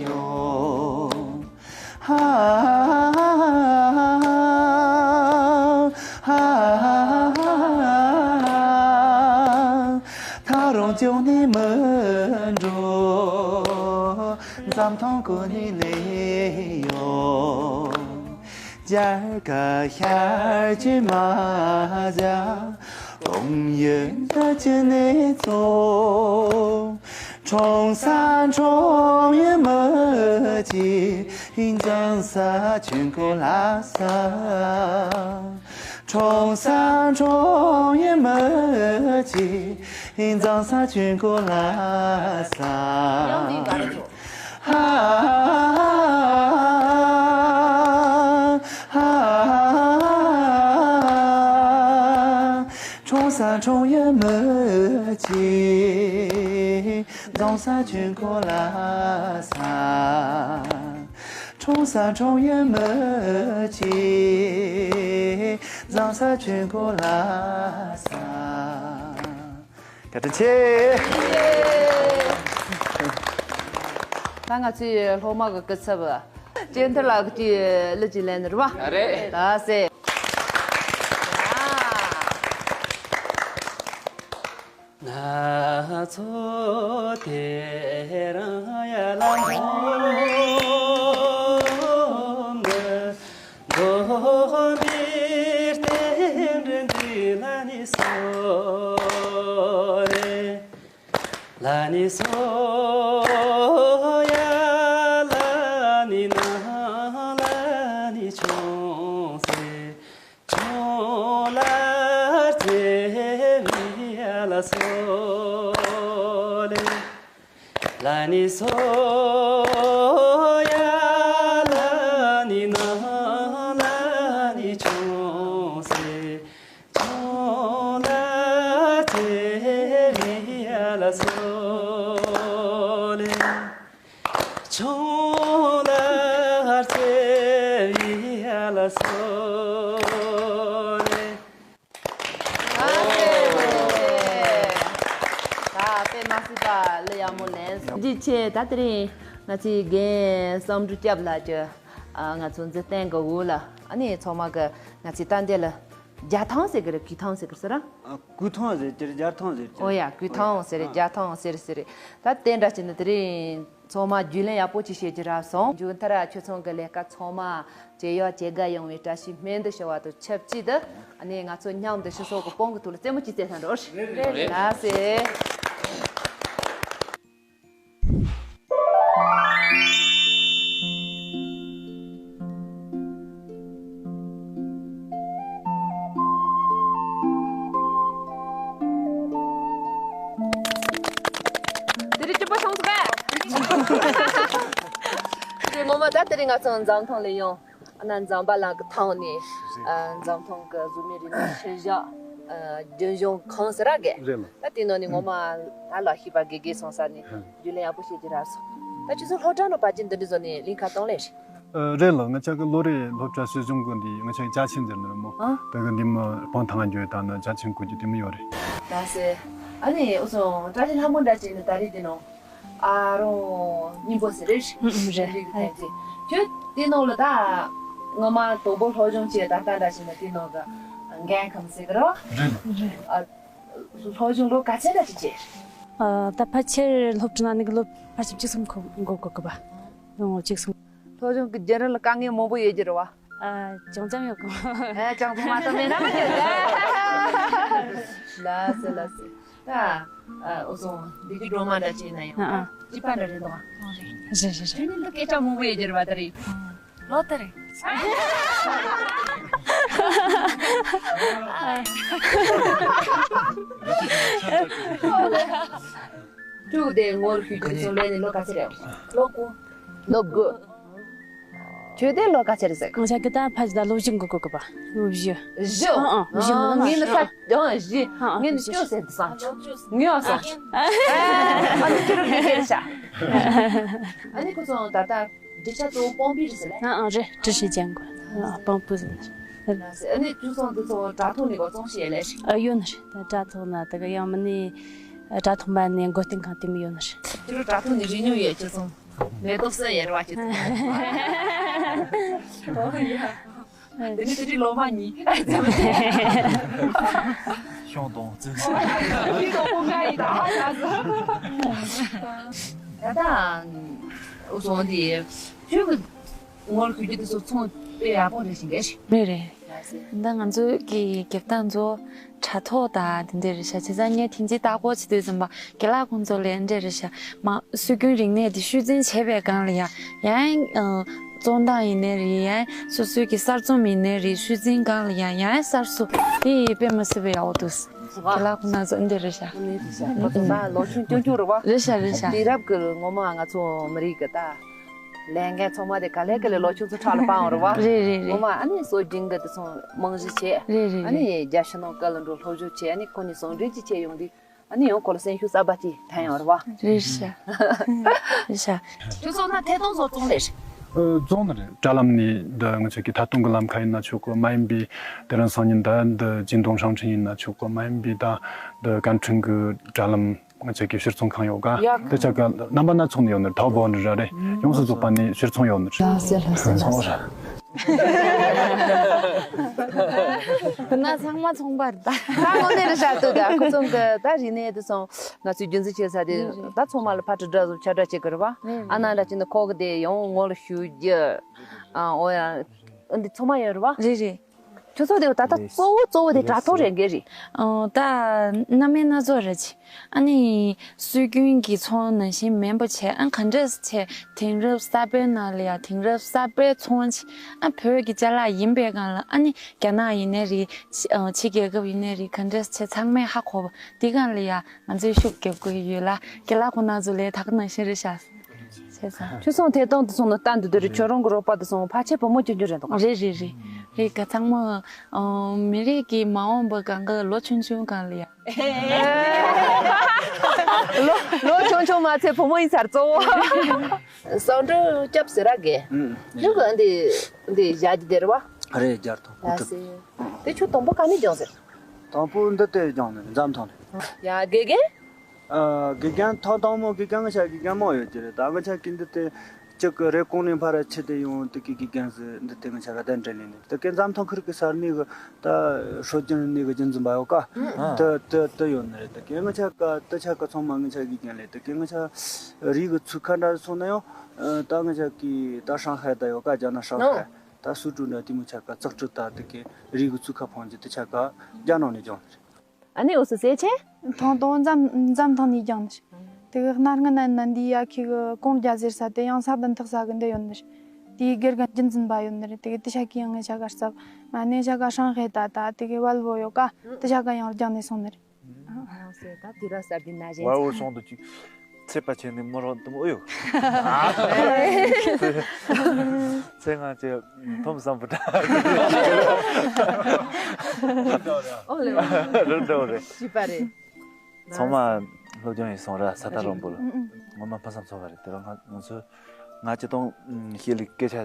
ཡོ། ཧ་ཧ། ད་རུང་ཇོ་ནི་མི་འགྲོ། འཛམ་ཐང་ཀུ་ནི་ལེ་ཡོ། རྒྱལ་ཁ་ཤར་གྱི་མ་བྱ། གོང་ཡོད་ད་ཅི་ནས་ཚོ། ཁྲོང་ས་ཁྲོང་ཡོད་མི་ཅི། འཛམ་ས་ཆུན་ཀོ་ལ་ས། ཁྲོང་ས་ཁྲོང་ཡོད་མི་ཅི། འཛམ་ས་ཆུན་ཀོ་ལ་ས། ཡང་འདི་ག་རེ་ཚོ། ཧ་ཧ། ཁྲོང་ས་ཁྲོང་ཡོད་མི་ཅི། འཛམ་ས་ཆུན་ཀོ་ལ་ས། ཁྲོང་ས་ཁྲོང་ཡོད་མི་ཅི། འཛམ་ས་ཆུན་ཀོ་ལ་ས། བཀའ་དྲིན་ཆེ། ད་ང་ཚོའི་སློབ་མ་གི་སྐུ་ཚབ་ཅེན་ཐར་ལགས་ཀྱིས་གླུ་ཅིག་ལེན་ནི་རེད་བ། ཨ་རེད། ད་སེ། ན་ཚོ་དེ་རང་ཡ་ལ་འཛོམས་ནི། འཛོམས་པའི་རྟེན་འབྲེལ་འདི་ལ་ནི་སོ་རེ། ལ་ནི་སོ་ཡ་ལ་ནི་ན་ལ་ནི་ཆུང་སེ། ཆུང་ལ་རྩེ་བི་ཡ་ལ་སོ་ལེ། ལ་ནི་སོ་ཡ་ལ་ནི་ན་ལ་ནི་ཆུང་སེ། ཆུང་ལ་རྩེ་བི་ཡ་ལ་སོ་ལེ། ཆུང་ལ་རྩེ་བི་ཡ་ལ་སོ་ལེ། ད་དཔེ་མ་སྲིད་པ་གླུ་ཡག་མོ་ལེན། འདི་ཆེ་ད་དེ་རིང་ང་ཚོའི་རྒན་བསམ་འགྲུབ་སྐྱབས་ལགས་ཀྱི་ཨ་ང་ཚོ་མཛུབ་སྟོན་གྱི་འོག་ལ་ཨ་ནི་ཚང་མ་གི་ང་ཚོའི་ད་འདི་ལ་རྒྱ་ཐང་ཟེར་གི་རེད། གུས་ཐང་ཟེར་གི་ཟེར་ར། ཨ། གུས་ཐང་ཟེར་གྱི་རེད། རྒྱ་ཐང་ཟེར་གྱི་རེད། ཨོ་ཡ། གུས་ཐང་ཟེར་རེད། རྒྱ་ཐང་ཟེར་ཟེར་རེད། ད་དེ་འདྲ་བྱས་ནས་དེ་རིང་ཚང་མ་རྒྱུས་ལོན་ཡག་པོ་ཅིག་བྱེད་ཀྱི་རག་སོང་། མཇུག་མཐར་ཁྱོད་ཚང་གི་ལས་ཀ་ཚང་མ་ཇེ་ཡག་ཇེ་དགའ་ཡོང་བའི་བཀྲ་ཤིས་སྨོན་འདུན་ཞུ་བ་དང་ཆབས་ཅིག་ཏུ་ཨ་ནི་ང་ཚོ་མཉམ་དུ་སྤྱི་ཚོགས་ཀྱི་དཔུང་གི་ཐོག་ལ་རྩེད་མོ་ཅིག་རྩེ་ཐང་འགྲོ། རེད་རེད། ལགས་སེ། ད་དེ་རིང་ང་ཚོ་འཛམ་ཐང་ལ་ཡོང་། ཨ་ན་འཛམ་བུ་གླིང་གི་ཐང་ནས་ཨ་འཛམ་ཐང་གི་གཟུགས་མེད་རིག་གནས་ཤུལ་བཞག་ཨ་རྒྱུན་གཞུང་ཁང་ཟེར་ར་གི། རེད་ལ། ད་དེ་ནང་ནས་ངོ་མ་ད་ལ་ཤེས་པ་དགེ་རྒན་སོང་ས་ནས་ཧུམ། རྒྱུས་ལོན་ཡག་པོ་བྱེད་ཀྱི་ར་སོང་། ད་ཁྱོད་ཚོ་སློབ་གྲྭ་ནང་ཕལ་ཆེར་འདི་འདྲ་བཟོ་ནས་གླིང་ཁ་གཏོང་ལེ་རེད། ཨ་རེད་ལ། ང་ཅག་གི་ལོ་རེ་སློབ་གྲྭ་སྲིད་གཞུང་གི་འདི་ང་ཅག་གི་བཅའ་ཆེན་ཟེར་ནི་རེད་མོ། ཨ། དེ་གི་འདི་མི་སྤང་ཐང་རྒྱུ་ད་ནི་བཅའ་ཆེན་བསྐོ་རྒྱུ་དེ་མི་ཡོད་རེད། ད་སེ། ཨ་ནི་འུ་ཚོ་བཀྲ་ཤིས་ལྷ་མོ་འདྲ་བྱས་ནས་ད་རེས་འདི་ནང་ཨ་རོ་སྙིང་པོ་ཟེར་རེད། ཨུ་ཨུ་རེད། རིག་ཕན་ཚེ། ཁྱོད་དེ་ནང་ལ་ད་ངོ་མ་དང་པོ་སློབ་སྦྱོང་བྱས་ད་ལྟ་འདྲ་བྱས་ན་དེ་ནང་གི་འགན་ཁུར་ཟེར་གི་རོ། རེད། རེད། ཨ། སློབ་སྦྱོང་ལོ་ག་ཚད་འདྲ་ཅིག་བྱས། ཨ། ད་ཕལ་ཆེར་སློབ་གྲྭ་ནང་ནས་ཀྱི་ལོ་ཕལ་ཆེར་བཅུ་གསུམ་འགོར་འགོར་གི་པ། ལོ་ངོ་བཅུ་གསུམ། སློབ་སྦྱོང་གི་བརྒྱུད་རིམ་ལ་དཀའ་ངལ་མང་པོ་ཡོད་ཀྱི་རེད་བ། ཨ། ཅུང་ཙམ་ཡོད་གི། ཨེ། ཅུང་ཙམ་མ་ཙམ་མེད་ན་མ་ཡོད་ལ། ལགས་སེ་ལགས་སེ། ད་ཨ་འུ་ཚོ་འདི་གི་སྒྲོལ་མ་འདྲ་བྱས་ན་ཡང་ཨ་ཨ། སྐྱེས་པ་འདྲ་རེད་འདུག་ཨ། རེད་རེད་རེད། ཁྱོད་ཉིད་ལ་སྐད་ཆ་མང་པོ་ཡོད་ཀྱི་རེད་བ་ད་རེས། ལོ་དེ་རེད། ཁྱོད་དེ་ངོ་ལ་ཤུལ་རྒྱུ་ཚོ་ལས་ནི་ལོ་ག་ཚོད་རེད། ལོ་དགུ། ལོ་དགུ། ཁྱོད་དེ་ལོ་ག་ཚོད་རེད་ཟེར། ང་ཅག་གི་ད་ཕ་ཇི་ད་ལོ་བཞི་འགོར་གི་པ། ལོ་བཞི། བཞི། ཨ་ཨ། བཞི་མིན་ན་ངས་ནི་ས་ཨ་ཨ་བཞི། ཨ་ཨ། ངས་ནི་བཞི་བཅུ་ཟེར་དུ་ས། ངས་ཨ་ས། ཨ་ནི་ཁྱོད་རང་གི་ཁྱེར་ཤ། ཨ་ནི་ཁོ་ཚོ་ད་ལྟ། འདི་ཆ་གཙོ་བོ་སྤང་སྤོས་རེད་ཟེར་ལེ། ཨ་ཨ་རེད། འབྲི་ཤེས་ཅན་གོ། ཨ་སྤང་སྤོས་ཟེར་ལེ། ཨ་ནི་ཁྱོད་ཚོ་འདི་ཚོ་དྲ་ཐོག་ནས་གོ་བཙོང་ཤེས་ལེ། ཨ་ཡོད་ནི་རེད། ད་དྲ་ཐོག་ན་ད་ག་ཡང་མིན་ནི་དྲ་ཐོག་མ་ནས་མགོ་རྟིང་གང་དེ་མི་ཡོད་ནི་རེད། ཁྱོད་རང་དྲ་ཐོག་ནས་རིག་མྱོང་ཡོད་ཁྱོད་ཚོ། མེ་ཏོག་སེ་ཡེར་བ་ཁྱོད་ཚོ། ཨོ་ཡ། དེ་ནི་དེ་རིང་ལོ་མ་གཉིས། ཤོང་དང་བཙུགས། ཡིན་དང་པོ་ང་ཡིན་ད་ཧ་ཡ་ཟེར། ད་ལྟ་འུ་ཚོ་འདི་ཁྱོད་ཀྱི་ངོ་ལ་ཤུལ་རྒྱུ་དེ་ཚོ་ཚོང་དཔེ་ཡག་པོ་རེད་ཤིང་གས། རེད་རེད། ད་ང་ཚོའི་གི་རྒྱབ་ཐང་ཚོ་དྲ་ཐོག་དང་དེ་འདྲ་རེད་ཤག་བྱས་ཙང་ངས་ཐེངས་གཅིག་ལྟ་སྐོར་བྱེད་དུས་ཙམ་པ་རྒན་ལགས་ཁོང་ཚོ་ལ་འདྲ་རེད་ཤག་མ་སྲོལ་རྒྱུན་རིག་གནས་དེ་ཤུལ་འཛིན་བྱས་པའི་སྒང་ལ་ཡང་ཡང་། བཙོང་སྟངས་ཡིན་ནའི་རེད། ཡང་སོ་སོའི་གི་གསར་རྩོམ་ཡིན་ནའི་རེད། ཤུལ་འཛིན་སྒང་ལ་ཡང་ཡང་གསར་བཟོ་དེ་དཔེ་མི་སྲིད་པའི་ཡག་པོ་འདུག་རྒན་ལགས་ཁོང་ཚོ་འདི་རེད་ཤག་ཁོ་ཚོ་ད་ལོ་ཆུང་ཆུང་ཆུང་རེད་བ། རེད་ཤག་རེད་ཤག་དུས་རབས་ཀྱི་ངོ་མ་ང་ཚོ་མི་རིགས་ཀྱི་ད་ལས་འགན་ཚང་མ་དེ་ག་ལེ་ག་ལེ་ལོ་ཆུང་ཚོ་ཕྲག་ལ་སྤང་བ་རེད་བ། རེད་རེད་རེད། ངོ་མ་ཨ་ནི་སྲོལ་རྒྱུན་གྱི་དེ་ཚོ་རྨང་གཞི་བྱས། རེད་རེད་ཨ་ནི་རེད། རྒྱ་ཕྱི་ནང་ག་ལ་འགྲོ་སློབ་སྦྱོང་བྱས། ཨ་ནི་ཁོ་ནི་ཟུང་འབྲེལ་གྱི་བྱས་ཡོང་དུས། ཨ་ནི་ཡང་ཁོ་ལ་སེམས་ཤུགས་གསར་པ་ཅིག་ཐོན་ཡོང་རེད་བ། རེད་ཤག་རེད་ཤག་ཁྱོད་ཚོ་ན་ཐད་གཏོང་ཚོ་བཙོང་ལེ་རེད། ཨ་བཙོང་ནི་རེད། དྲ་ལམ་ནས་འདི་ང་ཚོ་གི་ཐད་གཏོང་གི་ལམ་ཁ་ཡིན་ན་ཆོག་གི། མ་ཡིན་པའི་དེ་རིང་སང་ཉིན་ད་འདི་ཅིང་ཏུང་ཧྲང་ཧྲིན་ཡིན་ན་ཆོག་གི། མ་ཡིན་པའི་ད་འདི་ཀན་ཁྲིན་གི་དྲ་ལམ་ང་ཚོ་གི་ཕྱིར་ཚོང་ཁང་ཡོད་ག་ཡ། དེ་ཆ་ག་རྣམ་པ་སྣ་ཚོགས་ནས་ཡོད་ནི་རེད། ཐའོ་པའོ་ནས་ར་རེད། ཡོངས་སུ་རྫོགས་པ་ནས་ཕྱིར་ཚོང་ཡོད་ནི་རེད། ལགས་སེ་ལགས་སེ་ལགས་སེ། ཁོ་ན་ཚང་མ་ཚོང་པ་རེད་ད། ད་དངོས་གནས་རེད་ཤག་ཏུ་ད་ཁོ་ཚོ་གི་ད་རིག་གནས་དེ་སོང་། ང་ཚོས་རྒྱུན་འཛིན་བྱེད་ས་དེ་རེད་རེད། ད་ཚང་མ་ལ་ཕར་དྲི་བསྒྲགས་བཟོ་ཁྱབ་བསྒྲགས་བྱེད་ཀྱི་རེད་བ། རེད་རེད། ཨ་ན་འདྲ་བྱས་ན་ཁོ་གི་དེ་ཡང་ངོ་ལ་ཞུ་རྒྱུ། ཨ་འོ་ཡ། འདི་ཚང་མ་ཡོད་རེད་བ། རེད་རེད། ཁྱོད་ཚོ་དེ་ད་ལྟ་ལས་གཙོ་བོ་གཙོ་བོ་དེ་དྲ་ཐོག་རེད་འགའ་རེད། ཨོ་ད་སྣ་མིན་སྣ་ཚོགས་རེད་ཅི། ཨ་ནི་སྲོལ་རྒྱུན་གྱི་ཚོང་ནང་བཞིན་མིན་པ་བྱས། ཨ་ག་འདྲས་བྱས་དེང་རབས་གསར་པའི་ནང་ལ་ཡང་དེང་རབས་གསར་པའི་ཚོང་ཅི། ཨ་བོད་ཀྱི་ཅ་ལག་ཡིན་པའི་སྒང་ལ་ཨ་ནི་རྒྱ་ནག་ཡིན་ནའི་རེད། ཕྱི་ཨ་ཕྱི་རྒྱལ་ཁབ་ཡིན་ནའི་རེད། ག་འདྲས་བྱས་ཚང་མས་ཧ་གོ་བ་དེ་སྒང་ལ་ཡང་ང་ཚོས་ཤུགས་རྒྱབ་དགོས་ཡོད་ལ། རྒན་ལགས་ཁོང་རྣམ་ཚོ་ལས་ད་ག་ནང་བཞིན་རེད་ཤག་བྱས་ཙང་། ཁྱོད་ཚོ་ཐད་གཏོང་དུ་སོང་ནས་ལྟ་འདི་དུས་རེད། ཁྱོད་རང་གི་རོགས་པ་དུ་སོང་ཕལ་ཆེར་བུ་མོ་ཆུང་ཆུང་རེད་འདུག་རེད་རེད་རེད། རེད་ག་ཚང་མ་ཨ་མི་རིགས་ཀྱི་མ་འོངས་པ་གང་ག་ལོ་ཆུང་ཆུང་གང་ལ་ཡ། ལོ་ལོ་ཆུང་ཆུང་མ་ཚད་བུ་མོ་ཡིན་ཚར་གཙོ་བོ། སང་འགྲོ་སྐྱབས་ཟེར་ར་གེ། ཨུམ། ཁྱོད་གི་འདི་འདི་བཞག་རྒྱུ་དེ་རེད་བ། རེད་རྒྱལ་ཐོ། ལ་སེ། དེ་ཁྱོད་དང་པོ་ག་ནས་སྦྱངས་ཟེར། དང་པོ་འདི་ལྟའི་སྦྱངས་ནས་འཛམ་ཐང་ནས། ཡ་དགེ་རྒན། ཨ་དགེ་རྒན་ཐོག་དང་པོ་དགེ་རྒན་ང་ཆ་དགེ་རྒན་མང་ཡོད་ཀྱི་རེད། ད་ང་ཆ་གི་འདི་ལྟའི་གཅིག་གི་རེབ་གོང་ནས་ཕར་ཕྱི་དེ་ཡོང་དུ་གི་དགེ་རྒན་ཟེར་འདི་ལྟའི་ང་ཆ་ག་དན་དྲན་ལེ་ནས་དུ་གན་འཛམ་ཐང་ཁུལ་གི་ས་གནས་གི་ད་སྲོལ་རྒྱུན་གནས་གི་རྒྱུན་འཛིན་པ་ཡོད་ཀ་ཨ་དུ་དུ་དུ་ཡོད་ནི་རེད། དུ་གན་ང་ཆ་ག་དུ་ཆ་ག་ཚང་མ་ང་ཆ་དགེ་རྒན་ལས་དུ་གན་ང་ཆ་རིགས་གི་ཚུགས་ཁ་འདྲ་སོང་ན་ཡང་ད་ང་ཆ་གི་ད་ཧྲང་ཧའེ་ད་ཡོད་ཀ་རྒྱ་ནག་ཧྲང་ཧའེ། ད་སུ་ཀྲུའུ་འདྲ་དེ་མོ་ཆ་ག་ཙག་ཀྲུ་ད་དེ་གའི་རིགས་གི་ཚུགས་ཁ་འཕང་རྒྱུ་དེ་ཆ་ག་རྒྱ་ནང་ནས་སྦྱངས་ནི་རེད། ཨ་ནི་འུ་སུ་ཟེར་ཆེ། ཐང་ཏོ་འཛམ་འཛམ་ཐང་ནས་སྦྱངས་ནི་རེད། དེ་གི་སྣ་ལྔ་ན་ན་འདི་ཡ་ཁི་གི་གོང་རྒྱ་ཟེར་ས་དེ་ཡང་ས་བདུན་ཐག་ས་གི་འདི་ཡོད་ནི་རེད། དེའི་དགེ་རྒན་རྒྱུན་འཛིན་པ་ཡོད་ནི་རེད། དེ་གི་དེ་ཆ་གི་ཡང་ངའི་ཆ་ག་རྩབ་མ་ནས་ཆ་ག་ཧྲང་ཧའེ་ད་ད་དེ་གི་ཝལ་བོ་ཡོད་ཀ་དེ་ཆ་ག་ཡང་སྦྱངས་ནས་སོང་ནི་རེད། ཨ་ཟེར་ད་དུས་རབས་གསར་པའི་ན་གཞོན་ཝལ་བོ་ཚོ་སོང་དུ་ཅིག་ཚེ་དཔག་བྱེད་ནི་མོ་རང་དུ་མོ་ཨུ་ཡོ། ཚེ་ང་ཚེ་ཐོམ་སམ་བུ་ཏྲ། ཨོ་ལེ། རུ་འགྲོ་རེད། ཤི་པ་རེད། ཚང་མ་སློབ་སྦྱོང་ཡིན་སོང་ར་ས་ཐག་རིང་པོ་ལ། ངོ་མ་ཕུན་སུམ་ཚོགས་པ་རེད། དེ་རང་ང་ང་ཚོ་ང་ཅི་གཏོང་ཤེས་ལི་སྐད་ཆ་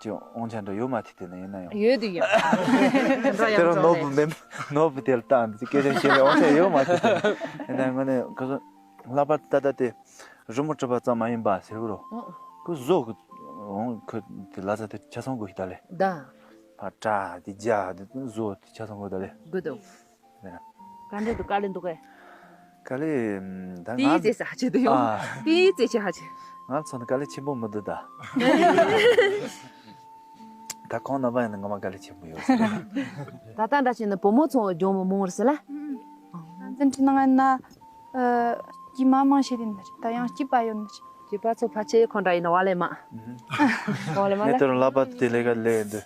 ཅི་ཨོང་ཆ་འདྲ་ཡོད་མ་ཐི་དེ་ནས་ཡིན་ན་ཡང་། ཡོད་དུ་ཡོད། དེ་རང་ནོར་བུ་མེད་ནོར་བུ་དེ་ལ་བཏང་སྐད་ཆ་ཤེས་ལི་ཨོང་ཆ་ཡོད་མ་ཐི་དེ་ཡིན་ན་ཡང་ངོ་ནས་ཁོ་ཚོ། ལྷག་པར་ད་ལྟ་དེ་རི་མོ་བྲིས་པ་ཙམ་མ་ཡིན་པ་ཟེར་གི་རོ། ཨོ། ཁོ་བཟོ་གི་འོང་ཁོ་དེ་ལ་ས་དེ་ཆ་ཚང་དགོས་ཤི་ད་ལེ། ད། ཕ་ཏྲ་དེ་རྒྱ་དེ་བཟོ་དེ་ཆ་ཚང་དགོས་ད་ལེ། དགོས་འདུག། དེ་ན། ག་འདྲ་འདུག་དཀའ་ལས་འདུག་གས། དཀའ་ལས་ད་ང་དེའི་རྩེ་ས་ཧ་ཆེ་དུ་ཡོང་། ཨ། དེའི་རྩེ་ཆེ་ཧ་ཆེ། ང་ཚོ་ནི་དཀའ་ལས་ཆེན་པོ་མི་འདུག་ད། ད་ཁོང་རྣམ་པ་ཡིན་ན་ངོ་མ་དཀའ་ལས་ཆེན་པོ་ཡོད་ཟེར། ད་ལྟ་འདྲ་བྱས་ན་བུ་མོ་ཚོ་ལྗོངས་མི་མང་བར་ཟེར་ལ། ཨ། ཚན་ཁྲི་ནང་ན། ཨ། སྐྱེས་མ་མང་ཤེས་ཡིན་ནི་རེད། ད་ཡང་སྐྱེས་པ་ཡོད་ནི་རེད། སྐྱེས་པ་ཚོ་ཕལ་ཆེར་ཁོང་འདྲ་ཡིན་ན་བ་ལས་མ། བ་ལས་མ་ངས་ལ། དེ་རུ་ལག་པ་དེ་ལས་ཀ་ལས་འདི།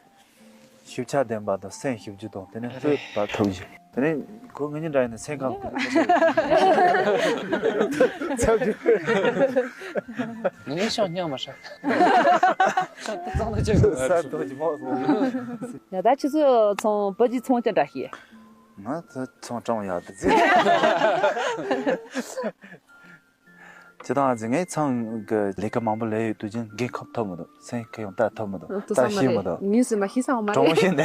ཞིབ་ཆ་ལྡན་པ་དང་སེམས་ཞིབ་རྒྱུ་དང་དེ་ནས་རེད། ལྟོས་པ་ཐུབ་རྒྱུ། དེ་ནས་ཁོ་ངེད་གཉིས་འདྲ་ཡིན་ན་སེམས་ཁམས་ཚབ་རྒྱུ། ངས་ཤོག་སྙིང་མ་ཧྲ། ཤོག་ཏུ་གཙང་ལ་ཅིག་ས་ཐོག་གི་མོ་སོང་། ཡ་ད་ཁྱེད་ཚོ་ཚོང་བུ་གྱི་ཚོང་ཅི་འདྲ་ཤེས། ང་ཚོ་ཚོང་ཀྲང་ཡག་ཏུ་ཟེར། ཁྱེད་དང་ཨ་ཙི་ངའི་ཚང་གི་ལས་ཀ་མང་པོ་ལས་ཡོད་དུས་ཅིང་འགན་ཁུར་ཐོབ་མི་འདུག་སེམས་ཁུར་ཡང་ལྟ་ཐུབ་མི་འདུག་ལྟ་ཤེས་མི་འདུག་ངས་སེམས་མ་ཤེས་ས་འོ་མ་གྲོང་ཤེས་ནས།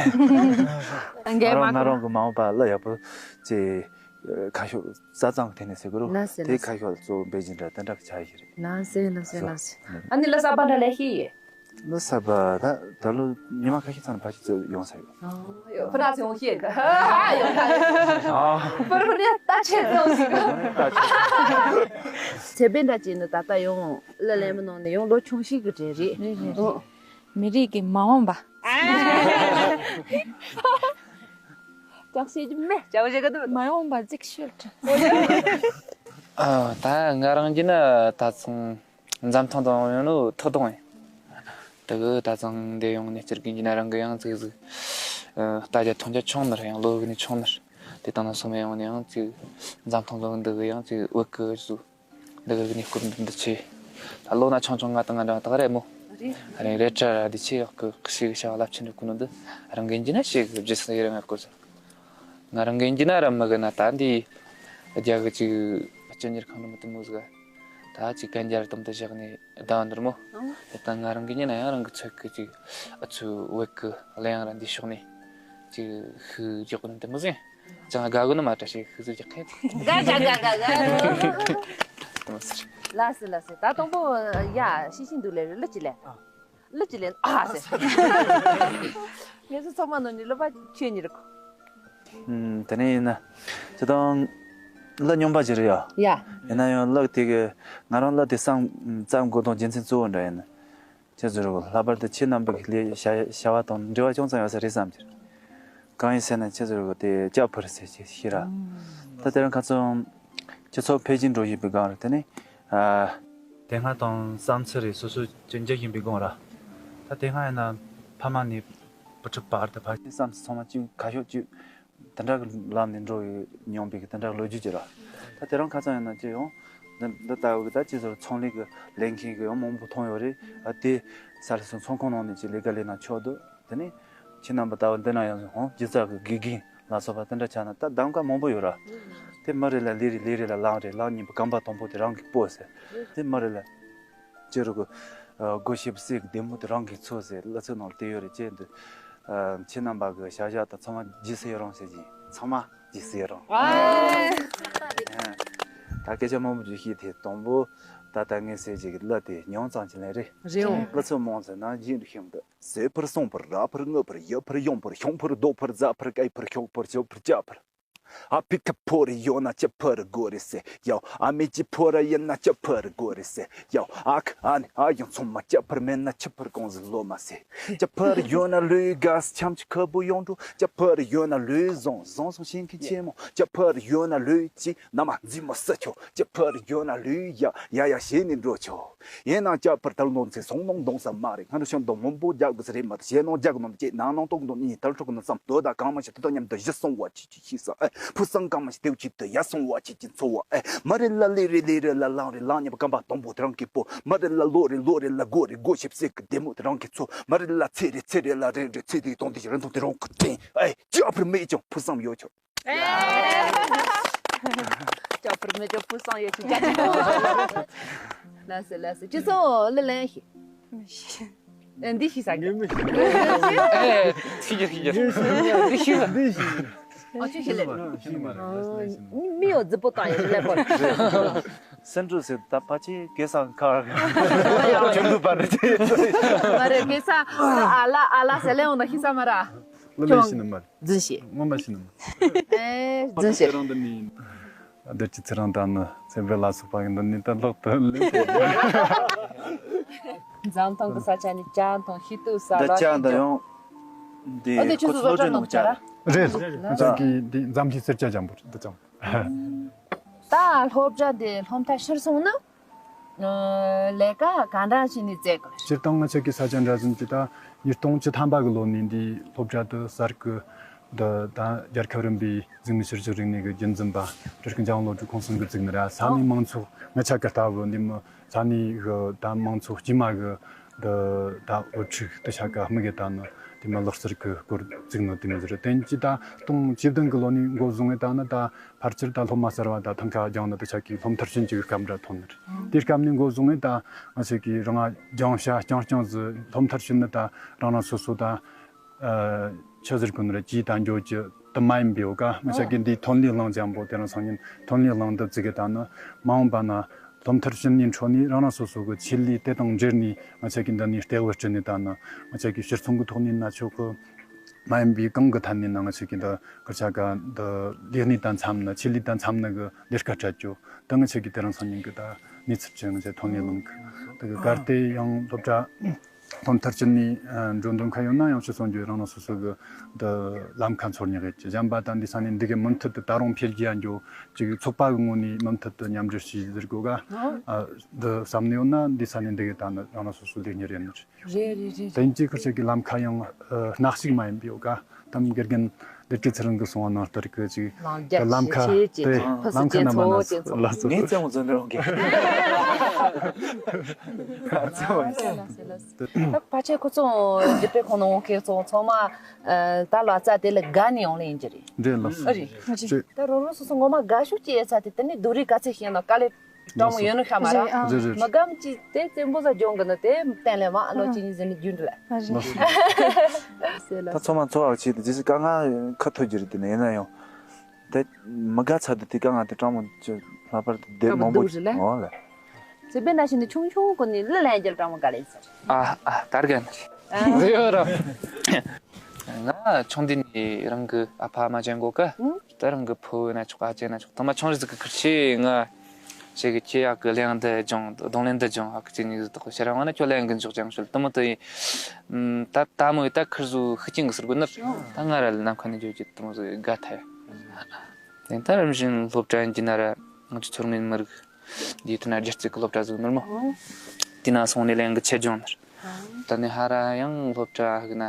འགན་ང་རང་མ་ང་རང་གི་མ་འོངས་པ་ལ་ཡག་པོ་ཅེ་ཁ་ཤོག་རྩ་གཙང་གི་ཐད་ནས་ཟེར་གི་རུ་ན་སེ་དེ་ན་སེ་ཁ་ཤོག་གཙོ་བོ་འབད་བཞིན་འདྲ་དེ་འདྲ་གི་ཆ་ཡི་རེད། ན་སེ་ན་སེ་ན་སེ། ཨ་ནི་ལ་ས་པ་འདྲ་ལས་ཤེས་ཡེ། ལོ་གསར་པ་ད་ད་ལོ་ཉི་མ་ཁ་ཤས་ཚང་ནས་ཕལ་ཆེར་ཚོ་ཡོང་ས་ཡོད། ཨ་ཡོད་ཕུ་ར་ཚོ་ཡོང་ཤེས་གི་ཨ་ཡོད་ད་ཡོད། ཨ་ཕུ་ར་ནི་ལྟ་ཆེ་ཚོ་ཞིག་ད་ཆེ། ཚེ་བེ་འདྲ་ཅིག་ནི་ད་ལྟ་ཡོང་ཀླད་ལེན་མི་ནང་ནས་ཡོང་ལོ་ཆུང་ཤོས་གི་གྲས་རེད། རེད་རེད་རེད། མི་རིགས་ཀྱི་མ་འོངས་པ། ཅང་ཤེས་ཀྱི་མེད་ཅང་ཤེས་གི་འདུག་མ་འོངས་པ་གཟིགས་ཤོད། ཨ་ད་ང་རང་གི་ནི་ད་ཚང་། འཛམ་ཐང་དང་ཡང་ནོ་ཐོ་དང་ཡིན། དེ་གི་ད་ཚང་འདི་ཡོང་ནས་སྤྱིར་གི་ཡིན་ན་རང་གི་ཡང་ཙིག་ཟིག་ལྟ་རྒྱ་མཐོང་རྒྱ་ཆུང་ནར་ཡང་ལོ་གི་ནི་ཆུང་ནར། དེ་དང་ན་སོ་མ་ཡོང་ནས་ཡང་ཙིག་འཛམ་ཐང་ལོ་འདི་གི་ཡང་ཙིག་བོད་གི་ཟུ་འདི་གི་ནི་སྐོར་འདི་འདི་ཆེ། ད་ལོ་ན་ཆུང་ཆུང་ང་དང་ང་འདྲ་ད་ག་རེ་མོ། རེད་རེད་ཁྲ་ར་འདི་ཆེ་ཡག་གི་ཤི་གི་ཤ་བ་རླབས་ཆེན་འདྲ་ཀུ་ནོ་འདི་རང་གི་ཡིན་ན་ཤི་གི་རྗེས་སུ་ཡི་རང་ཡག་གོ་ཟེར། ང་རང་གི་ཡིན་ན་ར་མི་གི་ན་ད་འདི་རྒྱ་གི་ཅིག་སྤྱི་གཉེར་ཁང་ནི་མི་དུ་མོ་ཟིག་ད་ཅིག་གན་རྒྱ་ར་དམ་དུ་བཞག་ནས་ད་འདིར་མོ། ཨང་། དེ་ལྟ་ང་རང་གི་ཉིན་ན་ཡང་རང་གི་ཚོད་ཀྱི་ཅིག་ཨ་ཚུ་བེག་གི་གླེང་ར་འདི་ཕྱོགས་ནས་ཅིག་ཤུགས་རྒྱག་གི་ནི་དེ་མོ་ཟིན། ཅང་དགའ་གི་ནི་མ་བཀྲ་ཤིས་ཤུགས་རྒྱག་མཁན། དགའ་དགའ་དགའ་དགའ་དགའ། དེ་མོ་ཟེར། ལགས་སེ་ལགས་སེ། ད་དང་པོ་ཡ་ཤི་ཤི་འདུག་ལེ་རེ་ལི་ཅི་ལེ། ཨ། ལི་ཅི་ལེ་ཨ་ཟེར། ངེད་ཚོ་ཚང་མ་ནང་ནས་ལོ་པ་ཁྱོད་གཉིས་རེད་གོ། ཨུམ། དེ་ནས་ཡིན་ན། ཁྱེད་དང་། གླུ་སྙོམས་པ་ཅིག་རེད་ཡ། ཡ། ཡིན་ན་ཡང་གླུ་དེ་གི་ང་རང་གླུ་དེ་བརྩམས་བརྩམས་དགོས་དོན་རྒྱུ་མཚན་གཙོ་བོ་འདྲ་ཡིན་ན། ཁྱེད་ཚོ་རེད་གོ། ལྷག་པར་དུ་ཁྱེད་རྣམ་པ་གི་ལས་བྱ་བྱ་བ་དང་འབྲེལ་བ་ཅུང་ཙམ་ཡོད་ས་རེད་བསམ་གྱི་རེད། གང་ཡིན་ཟེར་ན་ཁྱེད་ཚོ་རེད་གོ། དེ་སྐྱ་ཕུར་ཟེར་གྱི་ཤི་ར། ད་དེ་རིང་ཁ་སང་། སྤྱི་ཚོགས་འཕེལ་རྒྱས་འགྲོ་བཞིན་པའི་སྒང་རེད། དེ་ནས། ཨ། དེ་སྔ་དང་བསམ་ཚུལ་རེད་སོ་སོ་ཅིག་འགྱུར་བཞིན་པའི་སྒང་ར། ད་དེ་སྔ་ཡིན་ན་ཕ་མ་ནས་བུ་ཕྲུག་བར་དུ་ཕལ་ཆེར་བསམ་ཚུལ་ཚང་མ་གཅིག་ཁ་ཕྱོགས་གཅིག་དེ་འདྲ་གི་ལམ་ནས་འགྲོ་ཡོད་མྱོང་པའི་གི་དེ་འདྲ་གི་ལོ་རྒྱུས་ཅིག་ར། ད་དེ་རིང་ཁ་སང་ཡིན་ན་ཅི་ཡོང་། འདི་འདི་ལྟ་བུ་གི་ད་ཅི་ཟེར་ཚོང་ལས་གི་ལས་མཁན་གི་ཡང་མང་པོ་མཐོང་ཡོད་རེད། ཨ་དེ་ས་ལ་སོང་ཚོང་ཁང་ནང་ནས་ཅི་ལས་ཀ་ལས་ན་ཆོག་འདུག་དེ་ནས་ཁྱེད་རྣམ་པ་ལྟ་བུ་འདི་ན་ཡང་ཧོང་སྒྱུ་རྩལ་གི་དགེ་རྒན་ལ་སོགས་པ་དེ་འདྲ་ཆགས་ན་ད་གདམ་ག་མང་པོ་ཡོད་ར། དེ་མི་རེ་ལ་ལས་རེ་ལས་རེ་ལ་ལངས་རེ་ལངས་གཉིས་པ་གམ་པ་དང་པོ་དེ་རང་གི་སྤོ་ཟེར། དེ་མི་རེ་ལ་ཅི་རུ་གི་སྒོ་ཕྱེ་བསྲེག་གི་བདེ་མོ་དེ་རང་གི་ཚོ་ཟེར་གླུ་ཚིག་ནང་ལ་དེ་ཡོད་རེད་ཅེས་འདུག་ཁྱེད་རྣམ་པ་གི་བྱ་བཞག་དང་ཚང་མ་རྗེས་སུ་ཡི་རང་ཟེར་གྱིན་ཚང་མ་རྗེས་སུ་ཡི་རང་། ད་སྐད་ཆ་མང་པོ་ཅིག་བཤད་དེ་དང་པོ་ད་ལྟ་ངས་ཟེར་གྱི་གླུ་དེ་ཉུང་ཙམ་ཅིག་ལེན་རེད། རེད་འོང་། གླུ་ཚིག་མང་ཟེར་ན་རྗེས་འདུག་ཤེས་མི་འདུག་ཟས་ཕུར་བསང་ཕུར་ར་ཕུར་ངུ་ཕུར་ཡུ་ཕུར་ཡོང་ཕུར་ཤོང་ཕུར་རྡོ་ཕུར་རྫ་ཕུར་སྐེ་ཕུར་ཤོག་ཕུར་ཞོ་ཕུར་ཅ་ཕུར། ཨ་ཕི་ཁ་ཕོར་ཡོད་ན་ཅི་ཕུར་དགོས་རེད་ཟེར་ཡོ། ཨ་མེ་ཅི་ཕོར་ཡིན་ན་ཅི་ཕུར་དགོས་རེད་ཟེར་ཡོ། ཨ་ཁ་ཨ་ནི་ཨ་ཡོང་ཚང་མ་ཅི་ཕུར་མེད་ན་ཆི་ཕུར་གང་ཟིག་ལོ་མ་ཟེར། ཅི་ཕུར་ཡོད་ན་ལུས་དགའ་ས་འཆམ་ཅི་ཁ་བུ་ཡོང་འགྲོ། ཅི་ཕུར་ཡོད་ན་ལུས་བཟང་བཟང་སོང་ཤེས་མཁན་ཆེན་མོ། ཅི་ཕུར་ཡོད་ན་ལུས་ཅི་ན་མ་འཛིན་མོ་ས་ཆོ། ཅི་ཕུར་ཡོད་ན་ལུས་ཡ་ཡ་ཡ་ཞེས་ནི་འགྲོ་ཆོ། ཡིན་ནའང་སྐྱ་ཕུར་དལ་ནོ་ཚེ་སོང་ནོ་འདོང་ས་མ་རེད། སྔ་དྲོ་ཤོན་དོ་མོན་པོ་རྒྱག་དགོས་ས་རེད་མ་ད་ཞེ་ནོ་རྒྱག་ནོ་ཅེ་ནང་ནང་ཏོག་འདོན་ནི་དལ་འཕྲོག་ནོ་ཙམ་དོ་ད་གང་མ་ཤེས་དེ་དང་མཉམ་དུ་གཞི་སོང་བ་ཅི་ཅི་ཤེས་ས་ཨེ་ ཕུགས་བསམ་གང་མ་ཞིག་དེའུ་གཅིག་ཏུ་ཡར་སོང་བ་ཅིག་གི་འཚོ་བ། ཨེ། མ་རེད་ལ་ལས་རེད་ལས་རེད་ལ་ལངས་རེད་ལངས་ཉེས་པ་རྐང་པ་དང་པོ་དེ་རང་གི་སྤོ། མ་རེད་ལ་ལོ་རེད་ལོ་རེད་ལ་སྒོ་རེད་སྒོ་ཞིབ་སེ་གི་བདེ་མོ་དེ་རང་གི་འཚོ། མ་རེད་ལ་ཚེ་རེད་ཚེ་རེད་ལ་རེད་རེད་ཚེ་དེའི་དོན་དེ་ཞིག་རིན་ཐང་དེ་རང་གི་དྲན། ཨེ། ཅི་ཨ་ཕར་མེད་ཀྱང་ཕུགས་བསམ་ཡོད་ཆོག་ཅོ་པར་མེ་ཅོ་ཕུ་སང་ཡོད་ཅིག་ཅ་ཅིག་ལ་སེ་ལ་སེ་ཅི་སོ་ལེ་ལེན་ཤི། ཨེ་འདི་ཤི་ས་གི། ངས་མི་ཤེས། ཨེ་ཤི་རྒྱུ་ཤི་རྒྱུ། འདི་ཤི། འདི་ཤི་ས། འདི་ཤི། ཨ་ཅི་ཤི་ལེ། ཤི་མ་རེད། མི་ཡོ་ཛི་པོ་ཏང་ཡོ་ལེ་པོ། སེན་ཊར་སེ་ད་ཕ་ཆེ་གེ་སང་ཁར་ཁྱུང་དུ་པར་ཆེ། མ་རེད་གེ་ས་ཨ་ལ་ཨ་ལ་སེ་ལེ་འོང་ན་ཤི་ས་མ་ར། ལ་ལེ་ཤི་ནི་མ་རེད། རྫུན་བཤད། ངོ་མ་ཤི་ནི་མ་རེད། ཨེ་རྫུན་བཤད། ཁྱེད་རང་འདི་ནི་བདེ་སྐྱིད་ཚེ་རིང་དང་ནི་ཚེ་འཕེལ་ལ་སོགས་པ་གི་འདི་ནི་ད་ལྷག་ཏུ་ལེགས། འཛམ་ཐང་གི་ས་ཆ་ནི་ཅ་དང་ཤི་ཏུ་ས་འདི་ལ་ཅ་འདི་ཡང་འདི་ཨ་འདི་ཁོ་ཁྱོད་ཚོ་ཚོ་སློབ་གྲྭ་ནང་ནང་ཅ་ར། རེད་རེད། ང་ཚོ་གི་འདི་འཛམ་གླིང་སེར་སྐྱ་ལྗང་བུ་རེད་འདི་ཅང་། ད་སློབ་གྲྭ་འདི་སློབ་མཐར་ཕྱིན་སོང་ན། ལས་ཀ་ག་འདྲ་བྱས་ནས་བཙལ་དགོས། སྤྱིར་བཏང་ང་ཚོ་གི་ས་ཆ་འདྲ་བཟུང་གི་ད་ཉིས་སྟོང་བཅུ་ཐམ་པ་གི་ལོ་ནས་འདི་སློབ་གྲྭ་དུ་གསར་གི་འདི་ད་རྒྱལ་ཁབ་རིམ་པའི་གཟུགས་མེད་ཕྱི་སྤྱོད་རིག་གནས་ཀྱི་རྒྱུན་འཛིན་པ་སྤྲུལ་སྐུ་འཇམ་དབྱངས་བློ་གྲོས་ཁོང་གསུམ་གྱིས་བཙུགས་ནི་ར། ས་གནས་མང་ཚོགས་ང་ཆ་གི་ལྟ་བུ་འདི་མི་ས་གནས་གི་ད་མང་ཚོགས་དཀྱུས་མ་གི་འདི་ད་བུ་ཕྲུག་དུ་ཆ་ག་དམིགས་གི་ད་ནི་དེ་མི་ལག་རྩལ་གི་སྐོར་བཙུགས་ནི་དེ་མི་ཟེར། དེ་ནས་ད་སྟོང་བཅུ་བདུན་གི་ལོ་ནས་འགོ་བཟུང་ངས་ད་ནི་ད། ཕལ་ཆེར་ད་སློབ་མ་གསར་བ་ད་ཐང་ཁ་སྦྱངས་ནི་དུ་ཆ་གི་སློབ་མཐར་ཕྱིན་གྱི་སྐབས་འདྲ་ཐོན་ནི་རེད། དེའི་སྐབས་ནས་འགོ་བཟུང་ངས་ད་ང་ཚོ་གི་རང་སྦྱང་བྱ་རྐྱང་རྐྱང་ཟིག་སློབ་མཐར་ཕྱིན་ནི་ད་རང་རང་སོ་སོ་ད་ཆི་ཟེར་གོ་ནི་རེད། ཀྱིས་ད་འགྱོ་རྒྱུ་དུ་མ་ཡིན་པའི་འོ་ཀ་ང་ཚོ་གི་འདིའི་ཐོན་ལས་གླིང་ཅན་པོ་དེ་རིང་སང་ཉིན་ཐོན་ལས་གླིང་དུ་བཙུགས་གི་ད་ནི་མ་འོངས་པ་ན་སློབ་མཐར་ཕྱིན་ནས་འཕྲོ་ནས་རང་རང་སོ་སོ་གི་ཆེད་ལས་དེ་དང་འབྲེལ་ནས་ང་ཚོ་གི་འདི་ནས་ལྟེ་བ་བསྐྲུན་ནས་ད་ནི་ང་ཚོ་གི་ཕྱིར་ཚོང་གི་ཐོག་ནས་ན་ཆོག་གི་མ་ཡིན་པའི་གང་གི་ཐད་ནས་ན་ང་ཚོ་གི་འདི་སྐར་ཆ་ག་འདི་ལས་གནས་དང་འཚམ་ན་ཆེད་ལས་དང་འཚམ་ན་གི་ལས་ཀ་སྤྲད་རྒྱུ་ད་ང་ཚོ་གི་དེ་རིང་སང་ཉིན་གི་ད་གནས་ཚུལ་ཅན་ང་ཚོ་ཐོན་ལས་གླིང་གི་ད་གི་གལ་ཏེ་ཡང་སློབ་གྲྭ་སློབ་མཐར་ཕྱིན་ནས་འགྲོ་འདོད་མཁན་ཡོད་ན་ཡང་ཕྱིར་སོང་རྒྱུ་རང་རང་སོ་སོ་གི་འདི་ལམ་ཁ་འཚོལ་ཉག་གི་གཞན་པ་ད་འདི་ས་ནས་འདི་གི་མུ་མཐུད་དུ་ད་རུང་འཕེལ་རྒྱས་འགྱོ་ཅིག་ཚོགས་པ་གི་ངོས་ནས་མུ་མཐུད་དུ་མཉམ་འབྲེལ་བྱས་ཟེར་དགོས་ག་འདི་བསམ་ནས་ཡོད་ན་འདི་ས་ནས་འདི་གི་ད་ནི་རང་རང་སོ་སོ་ལས་གཉེར་ཡིན་ནི་རེད། རེད་རེད་རེད། དེང་གི་ཁུར་ཆེ་གི་ལམ་ཁ་ཡང་ཨ་སྣག་ཞིག་མ་ཡིན་པའི་ཡོད་ག་དམ་དགེ་རྒན་ལས་ཀའི་ཚེ་རིང་གི་གསུང་བ་ནང་ལྟར་གི་ཅིག་ལམ་རྒྱ་ལམ་ཁ་ཆེ་ཆེ་དེ་ཕུ་སུ་ལམ་ཁ་ཅན་ན་མ་ཚོ་ན་ཅན་ཚོ། ལ་སོ་ངས་བཙན་བ་འཛིན་རོགས་གི་ད་ཕལ་ཆེར་ཁོ་ཚོ་འདི་པའི་ཁོང་ནང་ཁེ་ཚོ་ཚང་མ་ཨ་ད་ལོ་ཙཱ་དེ་ལ་དགའ་ནས་ཡོང་ལེ་ཡིན་གྱི་རེད། འདྲེ་ལ་སོ་ཨ་རེད། ད་རོ་རོ་སོ་སོ་ངོ་མ་དགའ་ཤུགས་ཀྱི་ཡས་ཚ་དེ་དེ་ནི་སྡུག་རུས་ག་ཚད་ཤེས་ན་དཀའ་ལས། སྤྲང་མོ་ཡོད་ནོ་ཤ་མ་ར། རེད་རེད། མ་གམ་ཅི་དེ་བཙན་པོ་ས་ལྗོངས་གི་ནི་དེ་བསྟན་ལས་མ་ལོ་གཅིག་གཉིས་ཟིན་ནི་རྒྱུན་རེད། ལགས་སོ། ད་ཚོ་མ་ཚོ་བ་ཆེ་དེ་ཇི་སི་དཀའ་ངལ་ཁ་ཐུག་རྒྱུ་རེད་དེ་ནི་ཡིན་ན་ཡང་། དེ་མི་དགའ་ཚ་དེ་དེ་དཀའ་ངལ་དེ་སྤྲང་མོ་ཅི་ལྷག་པར་དེ་དེ་མང་པོ་ཅི་ཨོ་ལ། ཙི་པེ་ན་ཤི་ནི་ཆུང་ཆུང་གོ་ནི་ལི་ལན་རྒྱལ་སྤྲང་མོ་ག་ལེ་ཟེར། ཨ་ཨ་དར་གན་རེད་ཡོད་ར། ང་ཆུང་དུས་ནས་རང་གི་ཨ་ཕ་ཨ་མ་ཅན་གོ་ཀ་ད་རང་གི་ཕུ་བོ་ན་ཆོག་ཨ་ཅེ་ན་ཆོག་ཐ་མ་ཆུང་རིགས་ཀྱི་ཁུར་ཆེ་ང་ཞེ་གི་ཁྱེད་ཡག་གི་གླེང་འདི་སྦྱོང་གདོང་ལེན་འདི་སྦྱོང་ཨ་ཁུ་ཅི་ཉིད་དག་ཤེ་རང་བ་ན་ཁྱོད་ལན་གི་འཇོག་ཅང་ཤོད་དུ་མོ་དུ་ཡིན། ད་ད་མོ་ཡི་ད་ཁུར་བཟོ་ཤི་ཅིང་གི་ཟུར་གི་ནི་ད་ང་ར་ལ་ནམ་ཁ་ནས་འཇོག་ཅིག་དུ་མོ་ཟོ་དགའ་ཐལ། དེ་ད་རིམ་བཞིན་སློབ་གྲྭ་ཡིན་གྱི་ན་ར་ང་ཚོ་ཚོར་ངེས་མི་རིགས་འདི་དུ་ན་སྒྱུ་རྩལ་གི་སློབ་གྲྭ་ཟིག་ནོར་མོ། དེ་ན་སོང་ནས་ལན་གི་ཆེད་སྦྱོང་ནར། ད་ནི་ཧ་ར་ཡང་སློབ་གྲྭ་ཧ་གི་ན་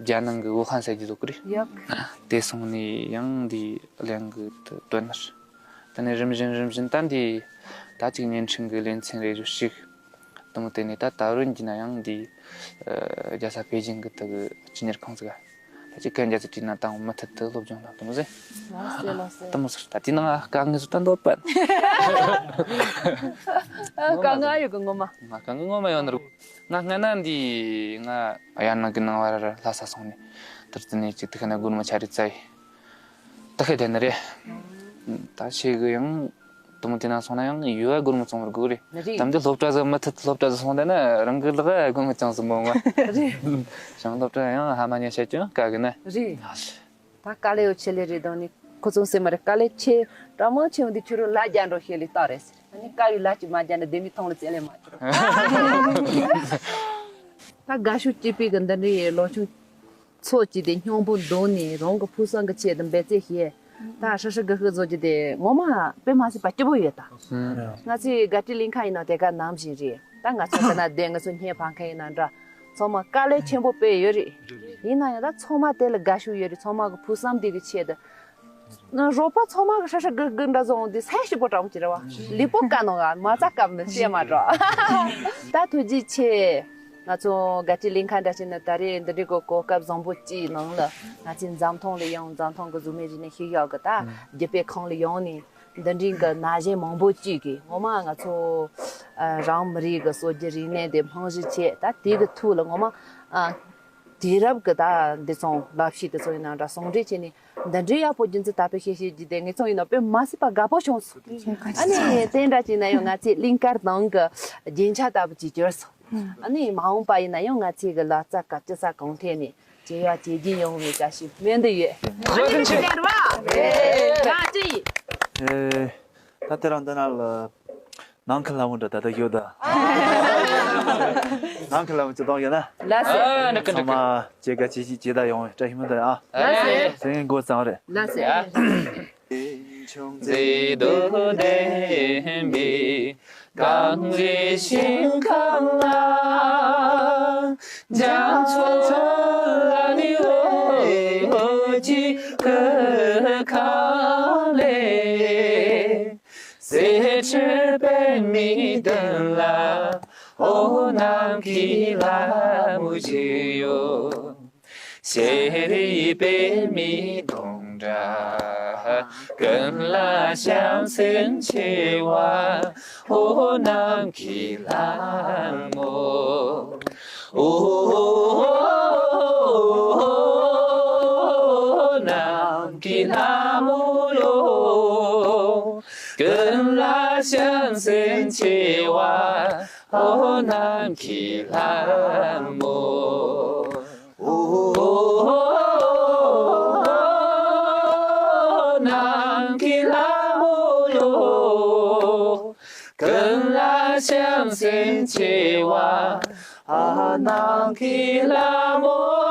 རྒྱ་ནང་གི་ཝུ་ཧན་ས་རྒྱུ་ཟོ་གི་རེད། ཡག་དེ་སོང་ནས་ཡང་འདི་ལན་གི་དོན་ནར། ད་ནི་རིམ་བཞིན་རིམ་བཞིན་ད་འདི་ད་ཅིག་བརྙན་འཕྲིན་གི་ལེ་ཚན་རེ་ཞུ་ཞིག་དུ་མོ་དེ་ནས་ད་ད་རུང་གྱི་ན་ཡང་འདི་རྒྱལ་ས་པེ་ཅིང་གི་དུ་གི་སྤྱི་གཉེར་ཁང་ཟིག་ད་ཅིག་གན་རྒྱ་ཚ་དྲིས་ན་དང་མུ་མཐུད་དུ་སློབ་སྦྱོང་དང་དུ་མོ་ཟེ། ལགས་སེ་ལགས་སེ། དུ་མོ་ཟེར་ད་དེ་ནང་དཀའ་ངལ་ཟིག་ད་འདོད་པ། དཀའ་ངལ་ཡོད་གི་ངོ་མ། ང་དཀའ་ངལ་ངོ་མ་ཡོད་ནི་རུ། ང་སྔ་ན་འདི་ང་ཡར་ནང་གི་ནང་བར་ལྷ་ས་སོང་ནས་དུར་ཙི་ནས་ཅིག་དུ་ཁ་ན་སྒོར་མོ་ཆ་རེ་བཙལ་ཡི། ད་ཤེས་དེ་ནི་རེད། ད་ཤེས་གི་ཡང་དུ་མོ་དེ་ན་སོང་ན་ཡང་ཡུ་བ་སྒོར་མོ་བཙོང་བར་དགོས་རེད། རེད། ད་འདི་སློབ་གྲྭ་ཟིག་མུ་མཐུད་སློབ་གྲྭ་ཟིག་སོང་དེ་ན་རང་གི་ལག་སྒོར་མོ་ཅང་ཟིག་མོ་ང་། རེད། ཞང་སློབ་གྲྭ་ཡང་ཧ་མ་ཉན་བཤད་ཀྱང་དཀའ་གི་ན། རེད། ད་དཀའ་ལས་ཡོད་ཆེ་ལས་རེད་དང་ནི་ཁོ་ཚོ་སེམས་མ་རེད་དཀའ་ལས་ཆེ་དྲག་མང་ཆེ་བ་འདི་ཁྱོད་རང་ལ་རྒྱ་འགྲོ་ཤེས་ལས་ལྟ་རེད་ཟེར་ཨ་ནི་དཀའ་བའི་ལ་ཅིག་མ་རྒྱ་འདྲ་ལྡེ་མིག་ཐོང་ལ་རྩེ་ལས་མ་ཁྱོད། ད་དགའ་ཤོས་སྐྱིད་པའི་གི་འདི་འདྲའི་ལོ་ཆུང་ཚོགས་ཀྱི་དེ་སྙིང་པོ་འདོན་ནས་རང་གི་ཕུགས་བསམ་གི་ཆེད་དུ་འབད་རྩོལ་བྱས། ད་ཧྲི་ཧྲི་གི་ཧི་བཟོ་རྒྱུ་དེ་ངོ་མ་དཔེ་མ་སྲིད་པ་སྐྱིད་པོ་ཡོད་ད། ང་ཚོའི་དགའ་སྤྲོའི་གླིང་ཁ་ཡིན་ན་དེ་ག་ནམ་བཞིན་རེད། ད་ང་ཚོ་ཟེར་ན་བསྡད་ང་ཚོ་སྙེ་བང་ཁ་ཡིན་ན་འདྲ། ཚང་མ་དཀའ་ལས་ཆེན་པོ་དཔེ་ཡོད་རེད། ཡིན་ན་ཡང་ད་ཚང་མ་དེ་ལ་དགའ་ཤོས་ཡོད་རེད་ཚང་མ་གི་ཕུགས་བསམ་དེ་གི་ཆེད་དུ། ན་རོགས་པ་ཚང་མ་གི་ཧྲ་ཧྲ་གི་གི་འདྲ་བཟོ་འོང་དུས་སེམས་སྐྱིད་པོ་དྲག་པོ་ཅིག་རེད་བ། ལུས་པོ་དཀའ་ནོ་ག་མ་རྩ་སྐམ་ནི་ཤེས་མ་འགྲོ། ད་ཐུགས་རྗེ་ཆེ། ང་ཚོ་དགའ་སྤྲོའི་གླིང་ཁ་འདྲ་ཞིག་ནི་ད་རེས་འདི་འདྲའི་གི་གོ་སྐབས་བཟང་པོ་ཅིག་ནང་ལ་ང་ཚོའི་འཛམ་ཐང་ལ་ཡང་འཛམ་ཐང་གི་གཟུགས་མེད་རིག་གནས་ཤེས་ཡག་གི་ད་རྒྱུད་སྤེལ་ཁང་ལ་ཡོང་ནས་འདི་འདྲའི་གི་ན་གཞོན་མང་པོ་ཅིག་གིས་ངོ་མ་ང་ཚོ་ཨ་རང་མི་རིགས་གི་སྲོལ་རྒྱུན་རིག་གནས་དེ་རྨང་གཞི་བྱས། ད་དེ་གི་ཐུགས་ལ་ངོ་མ་ཨ་དུས་རབས་ཀྱི་ད་འདི་ཚོ་ལབ་ཤེས་དེ་ཚོ་ཡིན་ན་འདྲ་ཟུང་འབྲེལ་བྱས་ནས་འདི་འདྲའི་ཡག་པོ་རྒྱུན་འཛིན་དར་སྤེལ་བྱེད་ཤེས་རྒྱུ་དེ་ངེད་ཚོ་ཡིན་ན་དཔེ་མ་སྲིད་པ་དགའ་པོ་བྱུང་སོང་། ཨ་ནི་དེ་འདྲ་བྱས་ན་ཡང་ང་ཚོའི་གླིང་དཀར་ནང་གི་རྒྱན་ཆ་ལྟ་བུ་ཅིག་གྱུར་སོང་། ཨ་ནི་མ་འོངས་པ་ཡིན་ན་ཡང་ང་ཚོའི་གི་ལག་རྩལ་གི་སྤྱི་ས་གང་ཐད་ནས་བྱེད་ཡག་བྱེད་རྒྱུ་ཡོང་བའི་བཀྲ་ཤིས་སྨོན་འདུན་ཡོད། བཟོ་ཁན་ཆེ། ང་ཅི་ཡིན། ཨེ། ད་དེ་རང་འདི་ན་ལ་ནང་གི་ལྷ་མོ་འདྲ་ད་ལྟ་ཡོད་ད། ནང་གི་ལྷ་མོ་ཅི་གཏོང་ཡོད་ན། ལ་སེ། ཨ་ནི་ཀི་ཚང་མ་བྱེད་དགའ་བྱེད་ཤིག་བྱེད་ད་ཡོང་བའི་བཀྲ་ཤིས་སྨོན་འདུན་ཨ། ལ་སེ། སེང་གེ་འགོ་གཙང་རེད། ལ་སེ། མཛེས་སྡུག་ལྡན་པའི་གངས་རིའི་ཞིང་ཁམས་ལ། རྒྱ་མཚོ་ལ་ནི་འོད་ཀྱི་གོས་ཁ་ལས། གསེར་ཁྲི་པདྨའི་མདུན་ལ། འོ་ནམ་མཁའི་ལྷ་མོ་བཞུགས་ཡོད། ཤེས་རིག་པདྨའི་མདུང་འདྲ། ཀུན་ལ་བྱམས་སེམས་ཆེ་བ། འོ་ནམ་མཁའི་ལྷ་མོ། འོ་ནམ་མཁའི་ལྷ་མོ་ཡོ། ཀུན་ལ་བྱམས་སེམས་ཆེ་བ། འོ་ནམ་མཁའི་ལྷ་མོ། འོ་ནམ་མཁའི་ལྷ་མོ་ཡོ། ཀུན་ལ་བྱམས་སེམས་ཆེ་བ། འོ་ནམ་མཁའི་ལྷ་མོ།